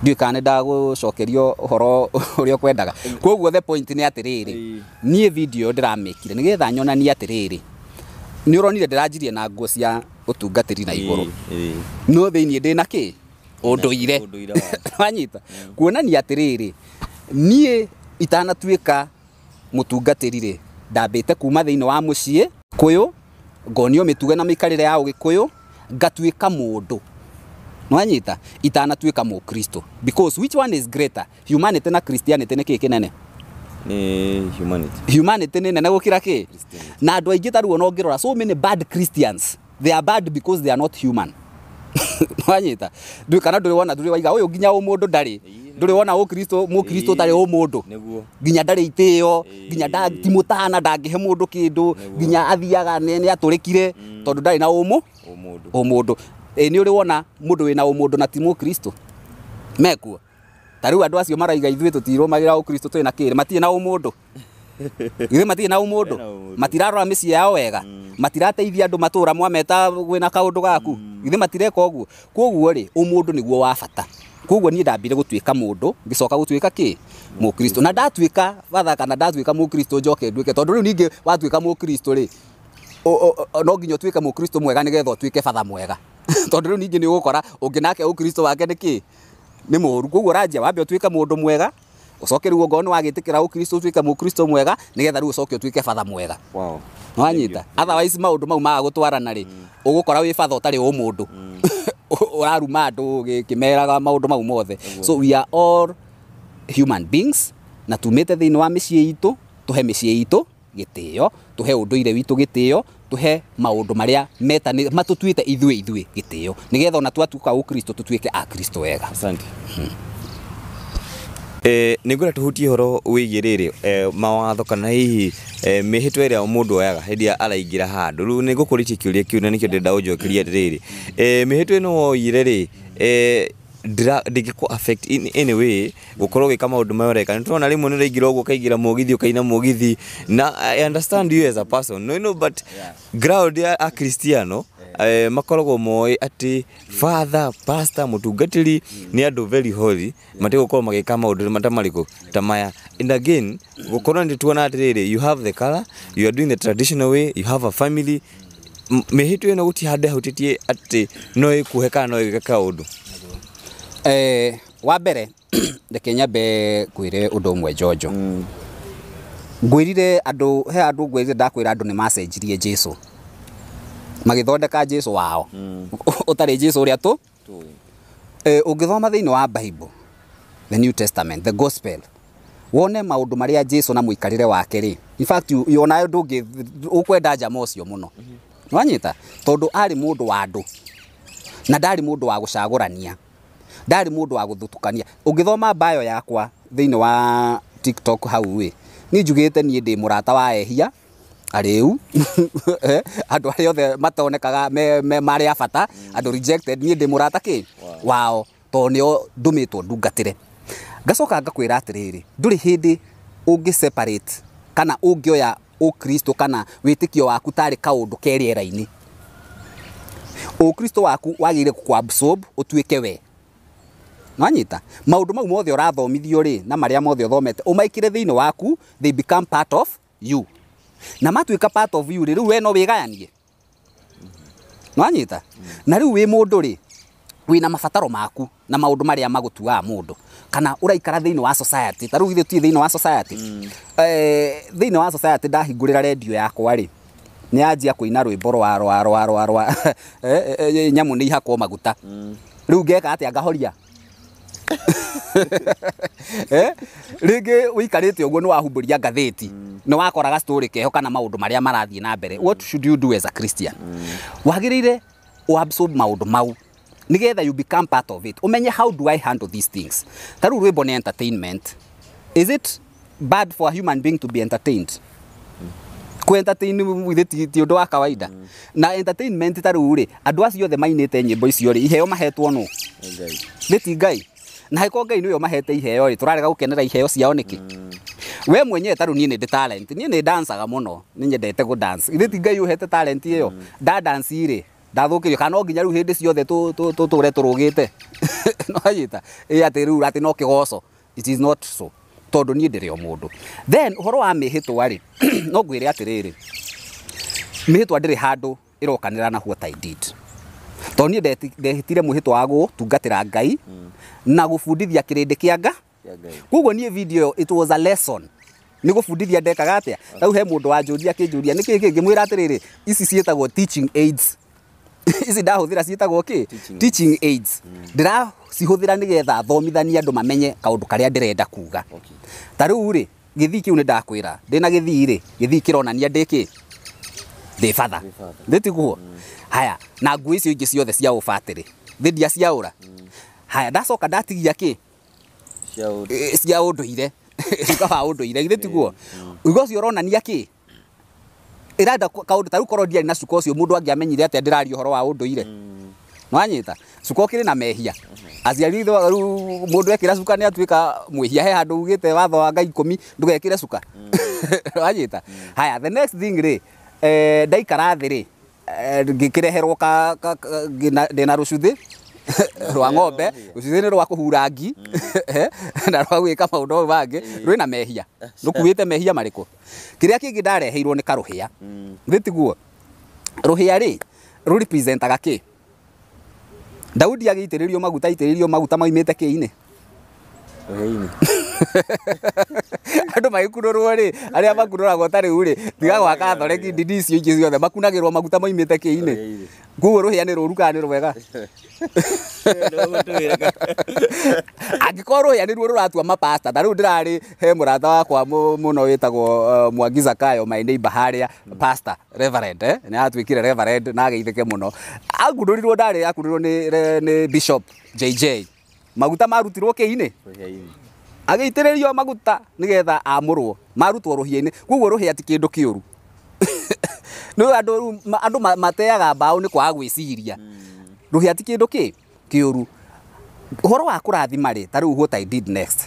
Speaker 3: Ndiũĩ kana nĩ ndagũcokerio ũhoro ũrĩa ũkwendaga. Koguo the point nĩ atĩrĩrĩ, niĩ video ndĩramĩkire nĩgetha nyonanie atĩrĩrĩ, nĩ ũronire ndĩranjirie na nguo cia ũtungatĩri na igũrũ, no thĩinĩ ndĩna kĩ? Ũndũire. Wanyita? Kuonania atĩrĩrĩ, niĩ itanatuĩka mũtungatĩri rĩ, ndambĩte kuma thĩinĩ wa mũciĩ kũyũ, ngonio mĩtugo na mĩikarĩre ya ũgĩkũyũ, ngatuĩka mũndũ. Nwanyita? Itanatuĩka mũkristo. Because which one is greater? Humanity na Christianity nĩ kĩĩ kĩnene?
Speaker 2: Ni humanity.
Speaker 3: Humanity nĩ nene gũkĩra kĩ? Na andũ aingĩ ta rĩu ona ũngĩrora, so many bad Christians. They are bad because they are not human. Nwanyita? Ndũĩ kana ndũrĩ wona, ndũrĩ waiga ũyũ nginya ũmũndũ ndarĩ. Ndũrĩ wona ũkristo, mũkristo ũtarĩ ũmũndũ. Nginya ndarĩ itĩo, nginya ti mũtana, ndangĩhe mũndũ kĩndũ, nginya athiaga nĩ atũrĩkire tondũ ndarĩ na ũmũndũ. Nĩ ũrĩ wona mũndũ wĩna ũmũndũ na ti mũkristo? Mekuo. Ta rĩu andũ acio maraiga ithuĩ tũtirũmagĩra ũkristo twĩna kĩrĩ, matirĩ na ũmũndũ. Githĩ matirĩ na ũmũndũ? Matirarora mĩciĩ yao wega, matirateithia andũ matũra mwameta gwĩna kaũndũ gaku, githĩ matireka ũguo? Koguo rĩ, ũmũndũ nĩguo wa bata. Koguo niĩ ndambire gũtuĩka mũndũ, ngĩcoka gũtuĩka kĩ? Mũkristo. Na ndatuĩka batha kana ndatuĩka mũkristo njoke nduĩke, tondũ rĩu ningĩ watuĩka mũkristo rĩ, no nginya ũtuĩke mũkristo mwega nĩgetha ũtuĩke batha mwega. Tondũ rĩu ningĩ nĩ ũgũkora ũngĩ nake ũkristo wake nĩ kĩ? Nĩ mũũru. Koguo ũranjia wambe ũtuĩke mũndũ mwega, ũcoke rĩu ongorwo nĩ wagĩtĩkĩra ũkristo ũtuĩke mũkristo mwega, nĩgetha rĩu ũcoke ũtuĩke batha mwega. Nĩwanyita? Otherwise maũndũ mau maga gũtwarana rĩ, ũgũkora wĩ batha ũtarĩ ũmũndũ. Ũraruma andũ ũkĩmeraga maũndũ mau mothe. So we are all human beings, na tumĩte thĩinĩ wa mĩciĩ itũ, tũhe mĩciĩ itũ gĩtĩo, tũhe ũndũire witũ gĩtĩo, tũhe maũndũ marĩa matũtuĩte ithuĩ ithuĩ gĩtĩo, nĩgetha ona twatuĩka ũkristo tũtuĩke akristo wega.
Speaker 2: Asante. Nĩngwenda tũhutie ũhoro wĩgiĩ rĩrĩ, mawatho kana hihi mĩhĩtwa ĩrĩa mũndũ oyaga hĩndĩ ĩrĩa araingĩra handũ. Rĩu nĩngũkũrĩtie kĩũria kĩu na nĩkĩo ndĩrenda ũnjokerie atĩrĩrĩ, mĩhĩtwa ĩno woire rĩ, ndĩngĩkũ affect in any way gũkorwo ũgĩka maũndũ marĩa ũreka. Nĩtũrona rĩmwe nĩ ũraingĩra ũguo ũkaingĩra mũgithi ũkaina mũgithi, na I understand you as a person, no, no, but ground ya akristiano makoragwo moĩ atĩ father, pastor, mũtungatĩri nĩ andũ very holy, matigũkorwo magĩka maũndũ ta marĩkũ ta maya. And again, gũkorwo nĩ tuona atĩrĩrĩ, you have the color, you are doing the traditional way, you have a family. Mĩhĩtwa ĩno gũtirĩ handũ ĩhutĩtie atĩ no ĩkuhe kana no ĩgĩke kaũndũ.
Speaker 3: Wa mbere reke nyambe ngwĩre ũndũ ũmwe Njonjo. Ngwĩrire andũ, he andũ ngwĩrire ndakwĩra andũ nĩ macenjirie Jesu, magĩthondeka Jesu wao ũtarĩ Jesu ũrĩa tũ. Ũngĩthoma thĩinĩ wa Bible, the New Testament, the Gospel, wone maũndũ marĩa Jesu na mũikarĩre wake rĩ, in fact onawe ndũngĩ ũkwenda njama ũcio mũno. Nĩwanyita? Tondũ arĩ mũndũ wa andũ na ndarĩ mũndũ wa gũcagũrania, ndarĩ mũndũ wa gũthutũkania. Ũngĩthoma bio yakwa thĩinĩ wa TikTok hau ĩ, niĩ njugĩte niĩ ndĩ mũrata wa ehia arĩu, andũ arĩa othe matonekaga marĩ a bata, andũ rejected, niĩ ndĩ mũrata kĩ wao, tondũ nĩo ndũmĩtwo ndungatĩre. Ngacoka ngakwĩra atĩrĩrĩ, ndũrĩ hĩndĩ ũngĩ separate kana ũngĩoya ũkristo kana wĩtĩkio waku tarĩ kaũndũ ke rĩera-inĩ. Ũkristo waku wagĩrĩire gũkũ absorb ũtuĩke we. Nwanyita? Maũndũ mau mothe ũrathomithio rĩ, na marĩa mothe ũthomete, ũmaikĩre thĩinĩ waku, they become part of you. Na matuĩka part of you rĩ, rĩu we no wĩgayanie. Nwanyita? Na rĩu wĩ mũndũ rĩ, wĩna mabataro maku na maũndũ marĩa magũtuaga mũndũ, kana ũraikara thĩinĩ wa society. Ta rĩu ithuĩ tũtirĩ thĩinĩ wa society. Thĩinĩ wa society ndahingũrĩra redio yakwa rĩ, nĩ yanjia kũina rwĩmbo rwa rwa rwa rwa rwa nyamũ nĩ ihakwo maguta. Rĩu ngeka atĩa? Ngahoria. Rĩngĩ ũikarĩte ũguo nĩ wahumbũria ngathĩti, nĩ wakoraga story keho kana maũndũ marĩa marathiĩ na mbere. What should you do as a Christian? Wagĩrĩire ũabsorb maũndũ mau Nigetha you become part of it, umenye how do I handle these things. Ta rĩu rwĩmbo nĩ entertainment. Is it bad for a human being to be entertained? Ku entertain with it ti ũndũ wa kawaida. Na entertainment ta rĩu rĩ, andũ acio othe mainĩte nyĩmbo icio rĩ, iheo mahetwo nũ? Nĩ ti Ngai? Na hĩko Ngai nĩwe ũmahete iheo rĩ, tũrarega gũkenera iheo ciao nĩkĩ? We mwenyewe ta rĩu niĩ nĩ ndĩ talent, niĩ nĩ dancaga mũno, nĩ nyendete gũ dance. Ithe ti Ngai ũhete talent ĩyo? Nda dance rĩ, ndathũkĩrio kana no nginya rĩu hĩndĩ ciothe tũtũre tũrũgĩte? No anyita ĩ atĩ rĩu atĩ no kĩgoco? It is not so, tondũ niĩ ndĩrĩ o mũndũ. Then ũhoro wa mĩhĩtwa rĩ, no ngwĩre atĩrĩrĩ, mĩhĩtwa ndĩrĩ handũ ĩrokanĩra na what I did, tondũ niĩ ndehĩtire mwĩhĩtwa wa gũtungatĩra Ngai na gũbundithia kĩrĩndĩ kĩa nga. Koguo niĩ video ĩyo, it was a lesson, nĩ gũbundithia ndekaga atĩa. Rĩu he mũndũ wanjũria akĩnjũria nĩ kĩĩ kĩngĩmwĩra atĩrĩrĩ, ici ciĩtagwo teaching aids. Ici ndahũthĩra ciĩtagwo kĩ? Teaching aids. Ndĩracihũthĩra nĩgetha thomithanie andũ mamenye kaũndũ karĩa ndĩrenda kuga. Ta rĩu rĩ, gĩthii kĩu nĩ ndakwĩra ndĩna gĩthii rĩ, gĩthii kĩronania ndĩ kĩ? Ndĩ batha, ndĩ tiguo? Haya, na nguo icio ingĩ ciothe cia ũbatĩrĩ thĩ ndiaciaũra. Haya, ndacoka ndatigia kĩ? Cia ũndũire, ruga wa ũndũire, githĩ tiguo? Uga ũcio ũronania kĩ? Ĩrenda kaũndũ ta rĩu, korwo ndiarĩ na cuka ũcio, mũndũ angĩamenyire atĩa ndĩraria ũhoro wa ũndũire? Nĩwanyita? Cuka ũkĩrĩ na mehia? Aciari rĩu mũndũ ekĩra cuka nĩ atuĩka mwĩhia? He handũ ugĩte watho wa Ngai 10 ndũgekĩre cuka? Nĩwanyita? Haya, the next thing rĩ, ndaikara thĩ rĩ, ngĩkĩreherwo ndĩna rũcuthĩ rwa ng'ombe. Rũcuthĩ nĩ rwa kũhura ngi na rwa gwĩka maũndũ mau mangĩ. Rwĩna mehia? Rũkuĩte mehia marĩkũ? Kĩrĩa kĩngĩ ndareheirwo nĩ karũhĩa, thĩ tiguo? Rũhĩa rĩ, rũrepresentaga kĩ? Daudi agĩitĩrĩrio maguta, aitĩrĩrio maguta maumĩte kĩ-inĩ? Andũ magĩkunũrwo rĩ, arĩa makunũragwo ta rĩu rĩ, tiga gwa Catholic, ndini icio ingĩ ciothe makunagĩrwo maguta maumĩte kĩ-inĩ? Koguo rũhĩa nĩ rũru kana nĩ rwega? Angĩkorwo rũhĩa nĩruo rũratua mapasta, ta rĩu ndĩrarĩ he mũrata wakwa mũno wĩtagwo Mwangi Zakayo, my neighbor harĩa, pastor, reverend, nĩ atuĩkire reverend na ageithĩke mũno. Akunũrirwo, ndarĩ akunũrirwo nĩ Bishop JJ. Maguta marutirwo kĩ-inĩ? Agĩitĩrĩrio maguta nĩgetha amũrwo, marutwo rũhĩa-inĩ. Koguo rũhĩa ti kĩndũ kĩũru. Nĩ andũ rĩu andũ mateaga mbaũ nĩ kwaga gwĩciria. Rũhĩa ti kĩndũ kĩ kĩũru. Ũhoro wa kũrathima rĩ, ta rĩu what I did next,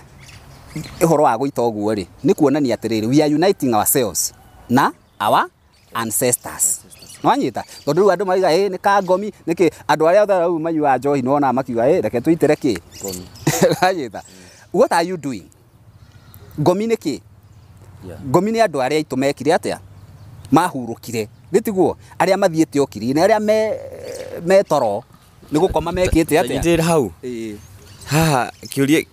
Speaker 3: ũhoro wa gũita ũguo rĩ, nĩ kuonania atĩrĩrĩ, we are uniting ourselves na our ancestors. Nĩwanyita? Tondũ rĩu andũ maiga ĩ nĩ kangomi nĩkĩ, andũ arĩa othe rĩu manyuaga njohi nĩwonaga makiuga ĩ reke tũitĩre kĩ. Nĩwanyita? What are you doing? Ngomi nĩ kĩ? Ngomi nĩ andũ arĩa aitũ mekire atĩa? Mahurũkire, nĩ tiguo? Arĩa mathiĩte ũkiri-inĩ, arĩa me toro nĩ gũkoma mekĩte atĩa?
Speaker 2: Nyitĩrĩra hau.
Speaker 3: Ĩĩ.
Speaker 2: Haha kĩũria,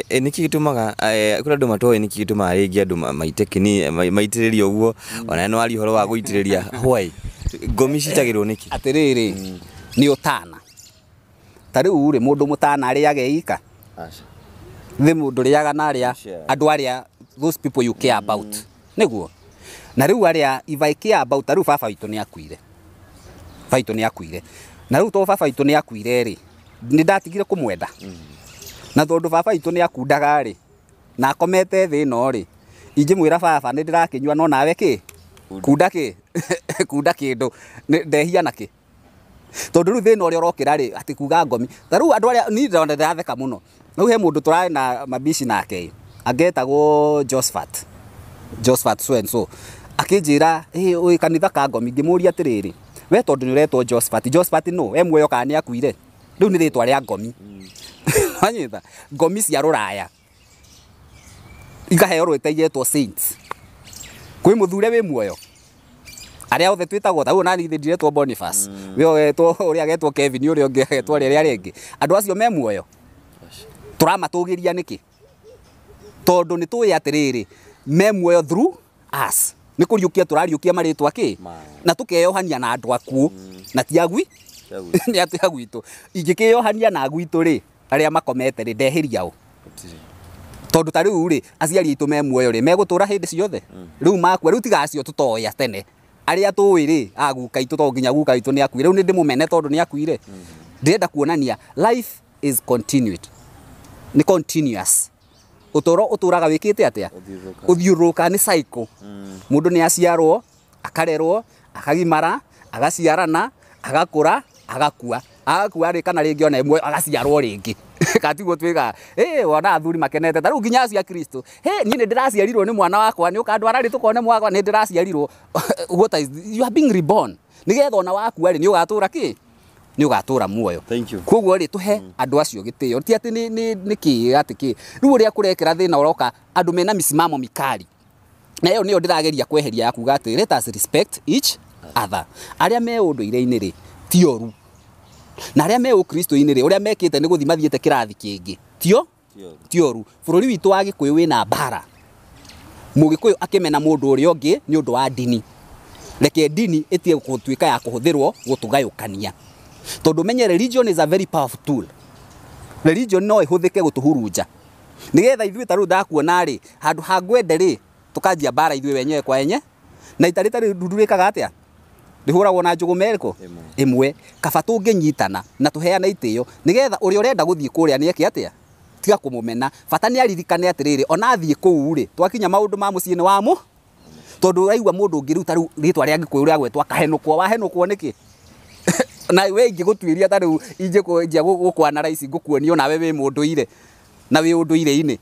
Speaker 2: nĩkĩ gĩtũmaga, kũrĩ andũ matoĩ nĩkĩ gĩtũmaga rĩngĩ andũ maite kĩni maitĩrĩrie ũguo, ona no aria ũhoro wa gũitĩrĩria, why ngomi citagĩrwo nĩkĩ?
Speaker 3: Atĩrĩrĩ, nĩ ũtana. Ta rĩu rĩ, mũndũ mũtana arĩaga ika thĩ, mũndũ rĩaga na arĩa andũ arĩa, those people you care about, nĩguo. Na rĩu arĩa, if I care about, ta rĩu baba witũ nĩ akuire, baba witũ nĩ akuire, na rĩu to baba witũ nĩ akuire rĩ, nĩ ndatigire kũmwenda? Na tondũ baba witũ nĩ akundaga rĩ, na akomete thĩ ĩno rĩ, ingĩmwĩra baba nĩ ndĩrakĩnyua, no nawe kĩ kunda kĩ kunda kĩndũ, ndehia na kĩ? Tondũ rĩu thĩna ũrĩa ũrokĩra rĩ, atĩ kuga ngomi, ta rĩu andũ arĩa niĩ ndĩrona ndĩratheka mũno. Rĩu he mũndũ tũrarĩ na mabici nake angetagwo Josephat, Josephat so and so, akĩnjĩra ĩ wĩ kanitha ka ngomi. Ngĩmũria atĩrĩrĩ, we tondũ nĩ ũretwo Josephat, Josephat no e muoyo kana nĩ akuire? Rĩu nĩ rĩtwa rĩa ngomi. Wanyita? Ngomi cia rũraya ikaheo rwĩta igetwo saints. Kwĩ mũthure wĩ muoyo? Arĩa othe twĩtagwo ta rĩu, nani ithe ndiretwo Boniface, we ũgetwo ũrĩa agetwo Kevin, ũrĩa ũngĩ agetwo rĩrĩa rĩngĩ, andũ acio me muoyo tũramatũgĩria nĩkĩ? Tondũ nĩ tũĩ atĩrĩrĩ, me muoyo through us. Nĩ kũriũkia tũrariũkia marĩtwa kĩ na tũkeyohania na andũ akuũ, na ti agui, nĩ atĩ a gwitũ. Ingĩkĩyohania na gwitũ rĩ, arĩa makomete rĩ, ndehĩria ũ? Tondũ ta rĩu rĩ, aciari aitũ me muoyo rĩ, megũtũra hĩndĩ ciothe? Rĩu makua, rĩu tiga acio tũtoĩ a tene, arĩa tũĩ rĩ, a guka itũ, to nginya guka witũ nĩ akuire, rĩu nĩ ndĩmũmene tondũ nĩ akuire? Ndĩrenda kuonania life is continued, nĩ continuous. Ũtũro ũtũraga wĩkĩte atĩa? Ũthiũrũrũka, nĩ cycle. Mũndũ nĩ aciarwo, akarerwo, akagimara, agaciarana, agakũra, agakua. Agakua rĩ, kana rĩngĩ ona ĩmwe agaciarwo rĩngĩ, katiguo twĩkaga. Wona athuri makenete ta rĩu nginya acio a Kristo, hey, niĩ nĩ ndĩraciarirwo nĩ mwana wakwa, nĩ ũkandwara rĩ tũkone mwakwa, nĩ ndĩraciarirwo. What is, you are being reborn, nĩgetha ona wakua rĩ, nĩ ũgatũra kĩ, nĩ ũgatũra muoyo.
Speaker 2: Thank you.
Speaker 3: Koguo rĩ, tũhe andũ acio gĩtĩo, ti atĩ nĩ kĩ atĩ kĩ. Rĩu ũrĩa kũrekĩra thĩna ũroka, andũ mena misimamo mikali, na ĩyo nĩyo ndĩrageria kweheria ya kuga atĩ let us respect each other. Arĩa me ũndũire-inĩ rĩ, ti oru, na arĩa me ũkristo-inĩ rĩ, ũrĩa mekĩte nĩ gũthiĩ mathiĩte kĩrathi kĩngĩ, tio ti oru. Bũrũri witũ wa Gĩkũyũ wĩna mbara, Mũgĩkũyũ akĩmena mũndũ ũrĩa ũngĩ nĩ ũndũ wa ndini. Reke ndini ĩtige gũtuĩka ya kũhũthĩrwo gũtũgayũkania, tondũ menye religion is a very powerful tool. Religion no ĩhũthĩke gũtũhurunja, nĩgetha ithuĩ ta rĩu ndakuona rĩ, handũ ha ngwende rĩ, tũkanjia mbara ithuĩ wenyewe kwa enye, na itarĩ tarĩ ndundu rĩkaga atĩa, rĩhũragwo na njũgũma ĩrĩkũ? Ĩmwe. Kaba tũngĩnyitana na tũheane itĩo, nĩgetha ũrĩa ũrenda gũthiĩ kũrĩa nĩ eke atĩa, tiga kũmũmena. Bata nĩ aririkane atĩrĩrĩ, ona athiĩ kũu rĩ, twakinya maũndũ ma mũciĩ nĩ wamũ, tondũ ũraigua mũndũ ũngĩ rĩu ta rĩu rĩtwa rĩa Gĩkũyũ rĩagwetwo akahenũkwo. Wahenũkwo nĩkĩ? Na we ingĩgũtuĩria ta rĩu ingĩkũnjia gũkwana raici, ngũkuonia onawe wĩ mũndũire na wĩ ũndũire-inĩ.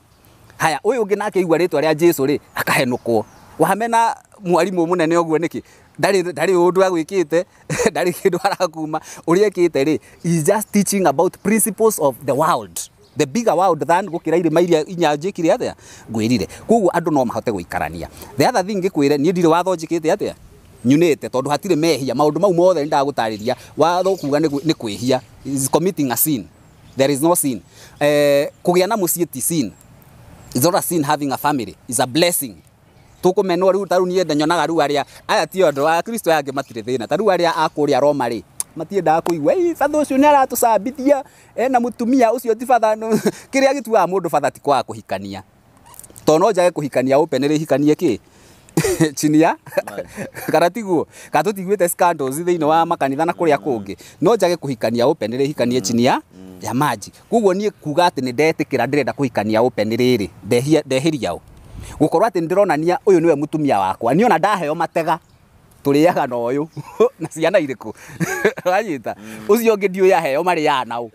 Speaker 3: Haya, ũyũ ũngĩ nake aigua rĩtwa rĩa Jesu rĩ, akahenũkwo. Wamena mwarimũ mũnene ũguo nĩkĩ? Ndarĩ ũndũ agwĩkĩte, ndarĩ kĩndũ arakuma. Ũrĩa ekĩte rĩ, is just teaching about principles of the world, the bigger world than gũkĩra irĩma iria inya njĩkire atĩa, ngwĩrire. Koguo andũ no mahote gũikarania. The other thing ngĩkwĩre, niĩ ndirĩ watho njĩkĩte atĩa, nyunĩte, tondũ hatirĩ mehia. Maũndũ mau mothe nĩndagũtarĩria, watho kuga nĩ kwĩhia, is committing a sin. There is no sin. Kũgĩa na mũciĩ ti sin. It's not a sin. Having a family is a blessing. Tũkũmenwo rĩu ta rĩu niĩ nyonaga rĩu arĩa aya ti andũ a Kristo aya angĩ matirĩ thĩna, ta rĩu arĩa a kũrĩa Roma rĩ, matiendaga kũigua, "Ĩ, batha ũcio nĩ aratũcambithia, ena mũtumia ũcio ti batha." Kĩrĩa gĩtuaga mũndũ batha ti kwaga kũhikania, tondũ no njage kũhikania open rĩ, hikanie kĩ chini ya kana tiguo, kana tũtiguĩte scandals thĩinĩ wa makanitha na kũrĩa kũngĩ. No njage kũhikania open rĩ, hikanie chini ya maji. Koguo niĩ kuga atĩ nĩ ndetĩkĩra ndĩrenda kũhikania open rĩrĩ, ndehia ndehĩria ũ gũkorwo atĩ nĩndĩronania ũyũ nĩwe mũtumia wakwa. Niĩ ona ndaheo matega, tũrĩaga na ũyũ na ciana irĩkũ, wanyita? Ũcio ũngĩ ndiũĩ aheo marĩaga nao,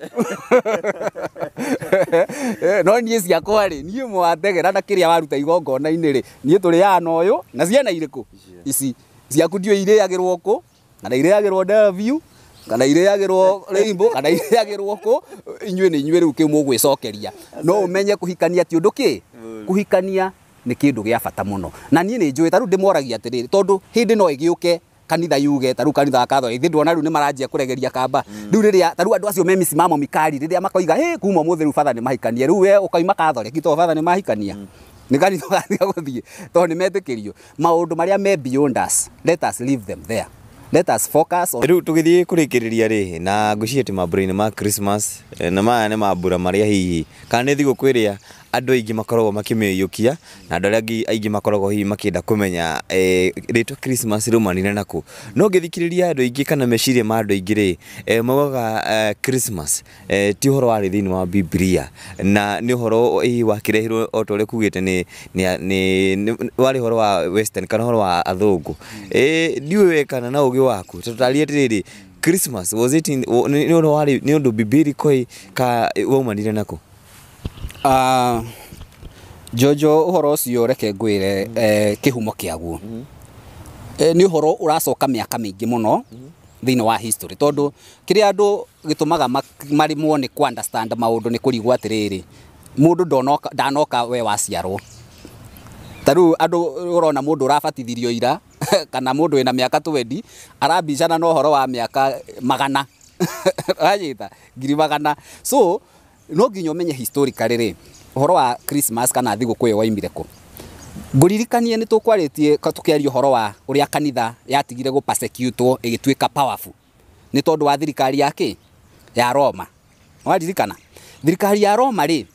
Speaker 3: no niĩ ciakwa rĩ, niĩ mwategera na kĩrĩa waruta igongona-inĩ rĩ, niĩ tũrĩaga na ũyũ na ciana irĩkũ. Ici ciaku ndiũĩ irĩagĩrwo kũ, kana irĩagĩrwo Bellevue, kana irĩagĩrwo Rainbow, kana irĩagĩrwo kũ. Inyuĩ nĩ inyuĩ rĩu kĩu mũgwĩcokeria. No ũmenye kũhikania ti ũndũ kĩ, kũhikania nĩ kĩndũ gĩa bata mũno. Na niĩ nĩ njũĩ ta rĩu ndĩmoragia atĩrĩrĩ, tondũ hĩndĩ no ĩgĩũke kanitha yuge, ta rĩu kanitha wa Catholic ndona rĩu nĩ maranjia kũregeria kamba rĩu, rĩrĩa ta rĩu andũ acio me misimamo mikali, rĩrĩa makoiga, "Hĩ, kuma ũmũthĩ rĩu batha nĩ mahikania." Rĩu we ũkaima Catholic tondũ batha nĩ mahikania, nĩ kanitha ũgatiga gũthiĩ tondũ nĩ metĩkĩrio? Maũndũ marĩa me beyond us, let us leave them there. Let us focus on
Speaker 2: Rĩu tũgĩthiĩ kũrĩkĩrĩria rĩ, na ngwĩciria atĩ mambura-inĩ ma Christmas, na maya nĩ mambura marĩa hihi kana nĩ thigũkũ ĩrĩa andũ aingĩ makoragwo makĩmĩiyũkia, na andũ arĩa angĩ aingĩ makoragwo hihi makĩenda kũmenya rĩtwa Christmas rĩumanire nakũ. No ngĩthikĩrĩria andũ aingĩ kana meciria ma andũ aingĩ rĩ, maugaga Christmas ti ũhoro warĩ thĩinĩ wa Bibilia, na nĩ ũhoro hihi wakĩrehirwo o ta ũrĩa kugĩte nĩ warĩ ũhoro wa western kana ũhoro wa athũngũ. Ndiũĩ we kana na ũgĩ waku tũtarĩrie atĩrĩrĩ, Christmas, was it in, nĩ ũndũ warĩ, nĩ ũndũ biblical ka waumanire nakũ?
Speaker 3: Jojo, ũhoro ũcio reke ngwĩre, kĩhumo kĩaguo nĩ ũhoro ũracoka mĩaka mĩingĩ mũno thĩinĩ wa history, tondũ kĩrĩa andũ gĩtũmaga marimwo nĩ ku understand maũndũ nĩ kũrigwo atĩrĩrĩ, mũndũ ndonoka, ndanoka we waciarwo. Ta rĩu andũ ũrona mũndũ ũrabatithirio ira kana mũndũ wĩna mĩaka 20 arabicana na ũhoro wa mĩaka magana, wanyita, ngiri magana. So no nginya ũmenye historically rĩ, ũhoro wa Christmas kana thigũkũ ĩyo waimire kũ. Ngũririkanie nĩ tũkwarĩtie tũkĩaria ũhoro wa ũrĩa kanitha yatigire gũ persecute ĩgĩtuĩka powerful nĩ tondũ wa thirikari ya kĩ, ya Roma. Waririkana thirikari ya Roma rĩ,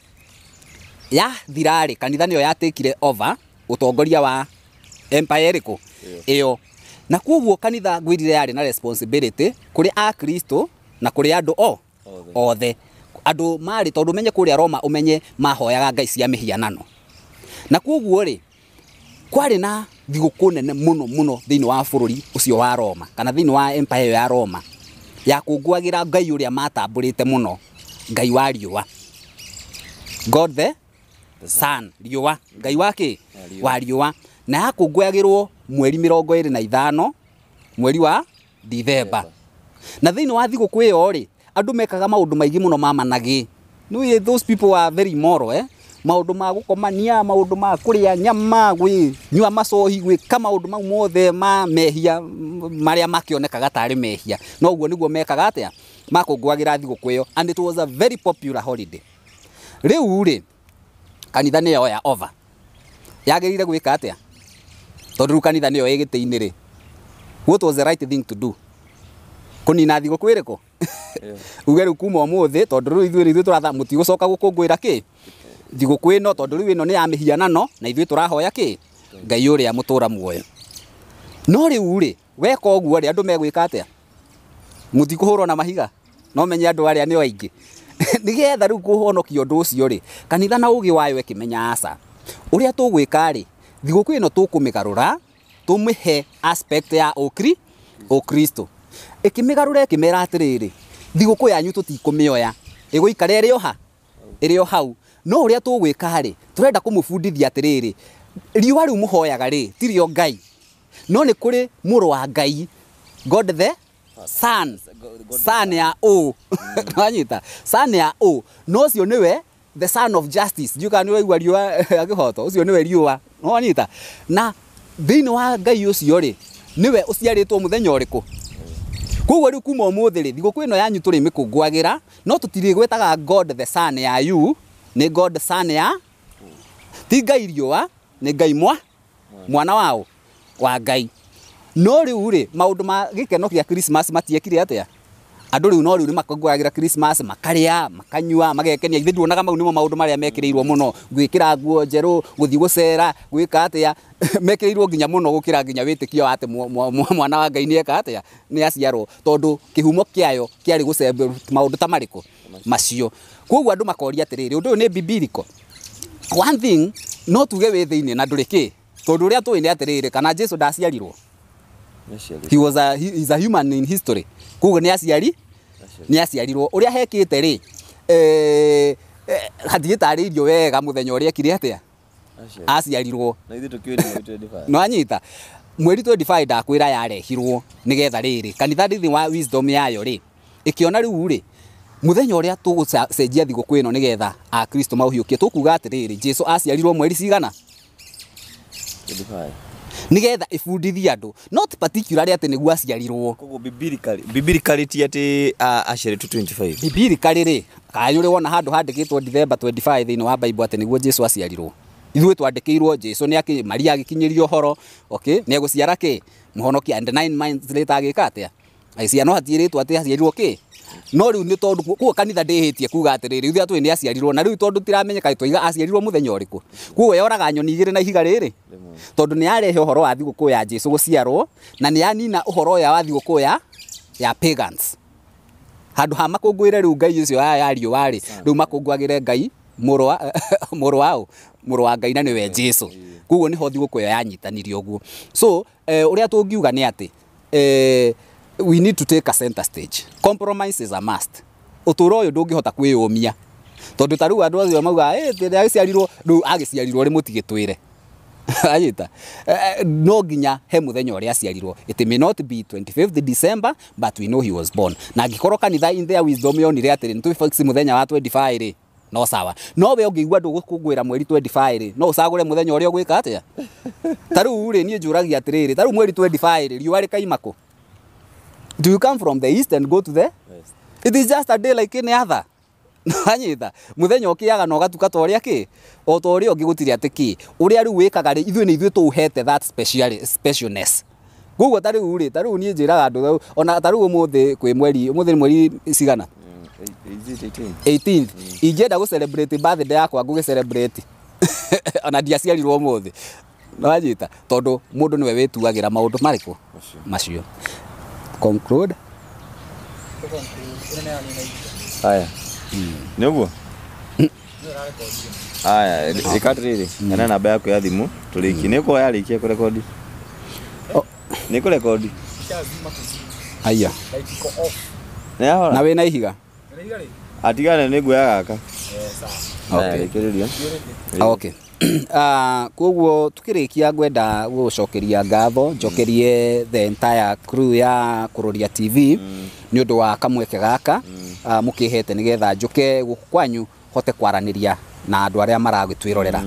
Speaker 3: yathira rĩ, kanitha nĩyo yatekire over ũtongoria wa empire ĩrĩkũ ĩyo, na koguo kanitha ngwĩrire yarĩ na responsibility kũrĩ akristo na kũrĩ andũ o Othe andũ marĩ, tondũ ũmenye kũrĩa Roma, ũmenye mahoyaga ngai cia mĩhianano, na koguo rĩ, kwarĩ na thigũkũ nene mũno mũno thĩinĩ wa bũrũri ũcio wa Roma, kana thĩinĩ wa empire ĩyo ya Roma, ya kũngũagĩra ngai ũrĩa matambũrĩte mũno, ngai wa riũa, God the Sun, riũa, ngai wa kĩ? Wa riũa. Na yakũngũyagĩrwo mweri 25, mweri wa Dithemba. Na thĩinĩ wa thigũkũ ĩyo rĩ, andũ mekaga maũndũ maingĩ mũno ma managĩ. Nĩ those people are very immoral, eh? Maũndũ ma gũkomania, maũndũ ma kũrĩa nyama, gwĩnyua macohi, gwĩka maũndũ mau mothe ma mehia, marĩa makĩonekaga tarĩ mehia. No ũguo nĩguo mekaga atĩa? Makũngũagĩra thigũkũ ĩyo, and it was a very popular holiday. Rĩu rĩ, kanitha nĩ yoya over, yagĩrĩire gwĩka atĩa? Tondũ rĩu kanitha nĩyo ĩ gĩtĩ-inĩ rĩ, what was the right thing to do? Kũnina thigũkũ ĩrĩkũ? Uge rĩu kuma ũmũthĩ, tondũ rĩu ithuĩ ithuĩ tũratha, mũtigũcoka gũkũngũĩra kĩ thigũkũ ĩno, tondũ rĩu ĩno nĩ ya mĩhianano, na ithuĩ tũrahoya kĩ? Ngai ũrĩa mũtũra muoyo. No rĩu rĩ, weka ũguo rĩ, andũ megwĩka atĩa? Mũtikũhũrwo na mahiga? No menye andũ arĩa nĩo aingĩ. Nĩgetha rĩu kũhonokia ũndũ ũcio rĩ, kanitha na ũgĩ wayo ĩkĩmenya aca, ũrĩa tũgwĩka rĩ, thigũkũ ĩno tũkũmĩgarũra, tũmĩhe aspect ya ũkristo. Ĩkĩmĩgarũra, ĩkĩmera atĩrĩrĩ, thigũkũ yanyu tũtikũmĩoya, ĩgũikara ĩrĩ o ha, ĩrĩ o hau. No ũrĩa tũgwĩka rĩ, tũrenda kũmũbundithia atĩrĩrĩ, riũa rĩu mũhoyaga rĩ, tirio Ngai, no nĩ kũrĩ mũrũ wa Ngai, God the Son, son ya ũ wanyita, son ya ũ, no ũcio nĩwe the son of justice. Ndiũĩ kana nĩ ũraigua, riũa ya kĩhoto, ũcio nĩwe riũa, wanyita. Na thĩinĩ wa Ngai ũcio rĩ, nĩwe ũciarĩtwo mũthenya ũrĩkũ. Koguo rĩu kuma ũmũthĩ rĩ, thigũkũ ĩno yanyu tũrĩmĩkũngũagĩra, no tũtirĩgwetaga God the Son ya you, nĩ God Son ya, ti Ngai riũa, nĩ Ngai mwana wao wa Ngai. No rĩu rĩ, maũndũ ma gĩkeno kĩa Christmas matiekire atĩa? Andũ rĩu, no rĩu nĩ makũngũagĩra Christmas, makarĩa, makanyua, magekenia. Ithuĩ nduonaga mau nĩmo maũndũ marĩa mekĩrĩirwo mũno, gwĩkĩra nguo njerũ, gũthiĩ gũcera, gwĩka atĩa, mekĩrĩirwo nginya mũno gũkĩra nginya wĩtĩkio wa atĩ mwana wa Ngai nĩ eka atĩa, nĩ aciarwo, tondũ kĩhumo kĩayo kĩarĩ gũcembe maũndũ ta marĩkũ macio. Koguo andũ makoria atĩrĩrĩ, ũndũ ũyũ nĩ biblical? One thing no tuge wĩ thĩinĩ na ndũrĩ kĩ, tondũ ũrĩa tũĩ nĩ atĩrĩrĩ, kana Jesu ndaciarirwo? He is a human in history, koguo nĩ aciarirwo. Ũrĩa hekĩte rĩ, hatigĩtarĩirio wega mũthenya ũrĩa ekire atĩa, aciarirwo.
Speaker 2: Na ithuĩ tũkĩũĩ nĩ mweri 25.
Speaker 3: No anyita mweri 25, ndakwĩra yarehirwo nĩgetha rĩrĩ, kanitha thĩinĩ wa wisdom yayo rĩ, ĩkĩona rĩu rĩ, mũthenya ũrĩa tũgũcenjia thigũkũ ĩno nĩgetha akristo maũhiũkie, tũkuga atĩrĩrĩ, Jesu aciarirwo mweri cigana?
Speaker 2: 25.
Speaker 3: Nĩgetha ĩbundithie andũ, not particularly atĩ nĩguo aciarirwo.
Speaker 2: Koguo biblically ti atĩ aciarĩtwo 25?
Speaker 3: Biblically rĩ, kana ũrĩ wona handũ handĩkĩtwo December 25 thĩinĩ wa Bible atĩ nĩguo Jesu aciarirwo? Ithuĩ twandĩkĩirwo Jesu nĩ akĩ, Maria agĩkinyĩrio ũhoro, okay, nĩ egũciara kĩ, mũhonokia, and 9 months later agĩka atĩa? Agĩciara. No hatiĩrĩtwo atĩ aciarirwo kĩ. No rĩu nĩ tondũ koguo kanitha ndĩhĩtie kuga atĩrĩrĩ, ithuĩ atũĩ nĩ aciarirwo, na rĩu tondũ tiramenyeka twaiga aciarirwo mũthenya ũrĩkũ, koguo yoraga nyoni igĩrĩ na ihiga rĩrĩ, tondũ nĩ yarehe ũhoro wa thigũkũ ya Jesu gũciarwo, na nĩ yanina ũhoro ũyũ wa thigũkũ ya pagans. Handũ ha makũngũĩre rĩu ngai ũcio ya riũa rĩ, rĩu makũngũagĩre ngai mũrũ wa mũrũ wa Ngai, na nĩwe Jesu. Koguo nĩho thigũkũ ĩyo yanyitanirio ũguo. So ũrĩa tũngiuga nĩ atĩ we need to take a center stage. Compromise is a must. Ũtũũro ũyũ ndũngĩhota kwĩyũmia, tondũ ta rĩu andũ acio maugaga, "Eh, agĩciarirwo rĩu, agĩciarirwo rĩ, mũtigĩtwĩre." Anyita, no nginya he mũthenya ũrĩa aciarirwo. It may not be 25th December, but we know he was born. Na angĩkorwo kanitha in their wisdom yonire atĩrĩ, nĩ tũfix mũthenya wa 25 rĩ, no sawa. No we ũngĩigua ndũgũkũngũĩra mweri 25 rĩ, no ũcagũre mũthenya ũrĩa ũgwĩka atĩa. Ta rĩu rĩ, niĩ njũragia atĩrĩrĩ, ta rĩu mweri 25 rĩ, riũa rĩkaima kũ? Do you come from the east and go to the
Speaker 2: West?
Speaker 3: It is just a day like any other. Anyita, muthenya ũkĩaga na ũgatuka ta ũrĩa kĩ, o ta ũrĩa ũngĩ, gũtirĩ atĩ kĩ. Ũrĩa rĩu wĩkaga rĩ, ithuĩ nĩ ithuĩ tũũhete that specialness. Koguo ta rĩu rĩ, ta rĩu niĩ njĩraga andũ, ona ta rĩu ũmũthĩ kwĩ mweri, ũmũthĩ nĩ mweri cigana?
Speaker 2: Is it 18?
Speaker 3: 18th. Ingĩenda gũ celebrate birthday yakwa, ngũgĩ celebrate ona ndiaciarirwo ũmũthĩ. Nĩwanyita? Tondũ mũndũ nĩwe wĩtuagĩra maũndũ marĩkũ macio. Conclude.
Speaker 2: Haya. Nĩ ũguo? Aya, ĩka atĩrĩrĩ, kana namba yaku ya thimũ tũrĩkie. Nĩ ũkorwo yarĩkia kũrekondi? Nĩ kũrekondi?
Speaker 3: Aya.
Speaker 2: Nĩ yahora?
Speaker 3: Na wĩna ihiga?
Speaker 2: Atigane nĩ nguoya gaka.
Speaker 3: Okay.
Speaker 2: Rĩkĩrĩria.
Speaker 3: Okay. Koguo tukĩrĩkia ngwenda gũcokeria ngatho, njokerie the entire crew ya Kuroria TV nĩ ũndũ wa kamweke gaka mũkĩhete nĩgetha njũke gũkũ kwanyu hote kwaranĩria na andũ arĩa maragĩtwĩrorera.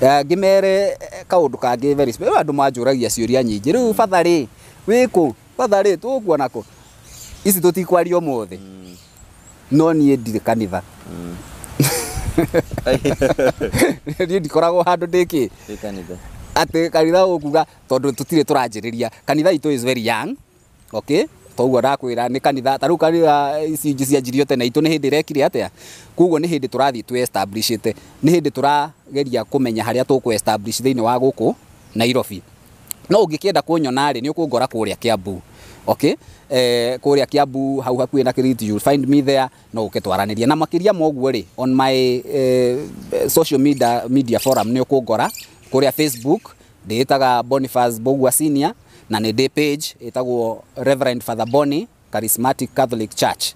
Speaker 3: Ngĩmere kaũndũ kangĩ very special. Andũ manjũragia ciũria nyingĩ, rĩu batha rĩ wĩkũ, batha rĩ tũgũkuona kũ? Ici tũtikwaria ũmũthĩ, no niĩ ndirĩ kanitha. Niĩ ndikoragwo handũ ndĩkĩ
Speaker 2: Ndĩ kanitha.
Speaker 3: Atĩ kanitha ũkuga tondũ tũtirĩ tũranjĩrĩria. Kanitha itũ is very young, okay? Toguo ndakwĩra nĩ kanitha ta rĩu kanitha ici ingĩ cianjirio tene, itũ nĩ hĩndĩ ĩrekire atĩa. Koguo nĩ hĩndĩ tũrathiĩ twĩ establishĩte, nĩ hĩndĩ tũrageria kũmenya harĩa tũkũ establish thĩinĩ wa gũkũ Nairobi. No ũngĩkĩenda kũnyona rĩ, nĩ ũkũngora kũrĩa Kiambu. Okay, kũrĩa Kiambu hau hakuhĩ na Kiriti, you'll find me there. No ũke twaranĩria. Na makĩria ma ũguo rĩ, on my social media forum nĩ ũkũngora kũrĩa Facebook ndĩĩtaga Boniface Mbugua Senior, na nĩ ndĩ page ĩtagwo Reverend Father Bonnie Charismatic Catholic Church,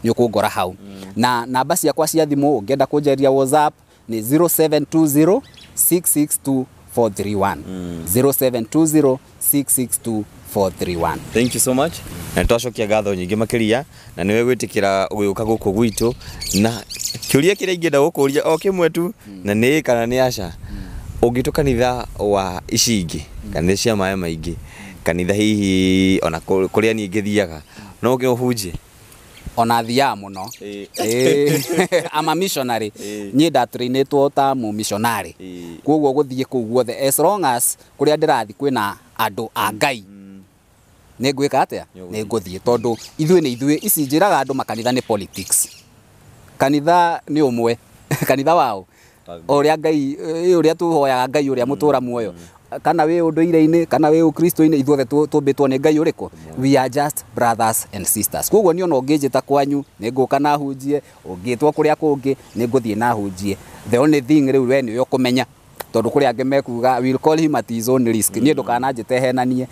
Speaker 3: nĩ ũkũngora hau. Na namba ciakwa cia thimũ ũngĩenda kũnjaria WhatsApp nĩ 0720 662 431, 0720 662 431.
Speaker 2: Thank you so much. Na nĩtwacokia ngatho nyingĩ makĩria na nĩwe gwĩtĩkĩra gũka gũkũ gwitũ, na kĩũria kĩrĩa ingĩenda gũkũria o kĩmwe tu, na nĩ ĩ kana nĩ aca. Ũngĩtwo kanitha wa ici ingĩ, kanitha cia maĩ maingĩ, kanitha hihi ona kũrĩa niĩ ingĩthiaga, no ũke ũhunjie?
Speaker 3: Ona thiaga mũno. I'm a missionary. Niĩ ndatrainĩtwo ta mũmissionary. Koguo gũthiĩ kũu guothe, as long as kũrĩa ndĩrathiĩ kwĩna andũ a Ngai, nĩ ngwĩka atĩa? Nĩ ngũthiĩ, tondũ ithuĩ nĩ ithuĩ. Ici njĩraga andũ, makanitha nĩ politics. Kanitha nĩ ũmwe. Kanitha wao o ũrĩa Ngai, ũrĩa tũhoyaga Ngai ũrĩa mũtũra muoyo, kana wĩ ũndũire-inĩ kana wĩ ũkristo-inĩ, ithuothe tũmbĩtwo nĩ Ngai ũrĩkũ? We are just brothers and sisters. Koguo niĩ ona ũngĩnjĩta kwanyu nĩ ngũka na hunjie, ũngĩtwo kũrĩa kũngĩ nĩ ngũthiĩ na hunjie. The only thing rĩu we nĩwe ũkũmenya, tondũ kũrĩ angĩ mekuga will call him at his own risk. Niĩ ndũkananjĩte henanie,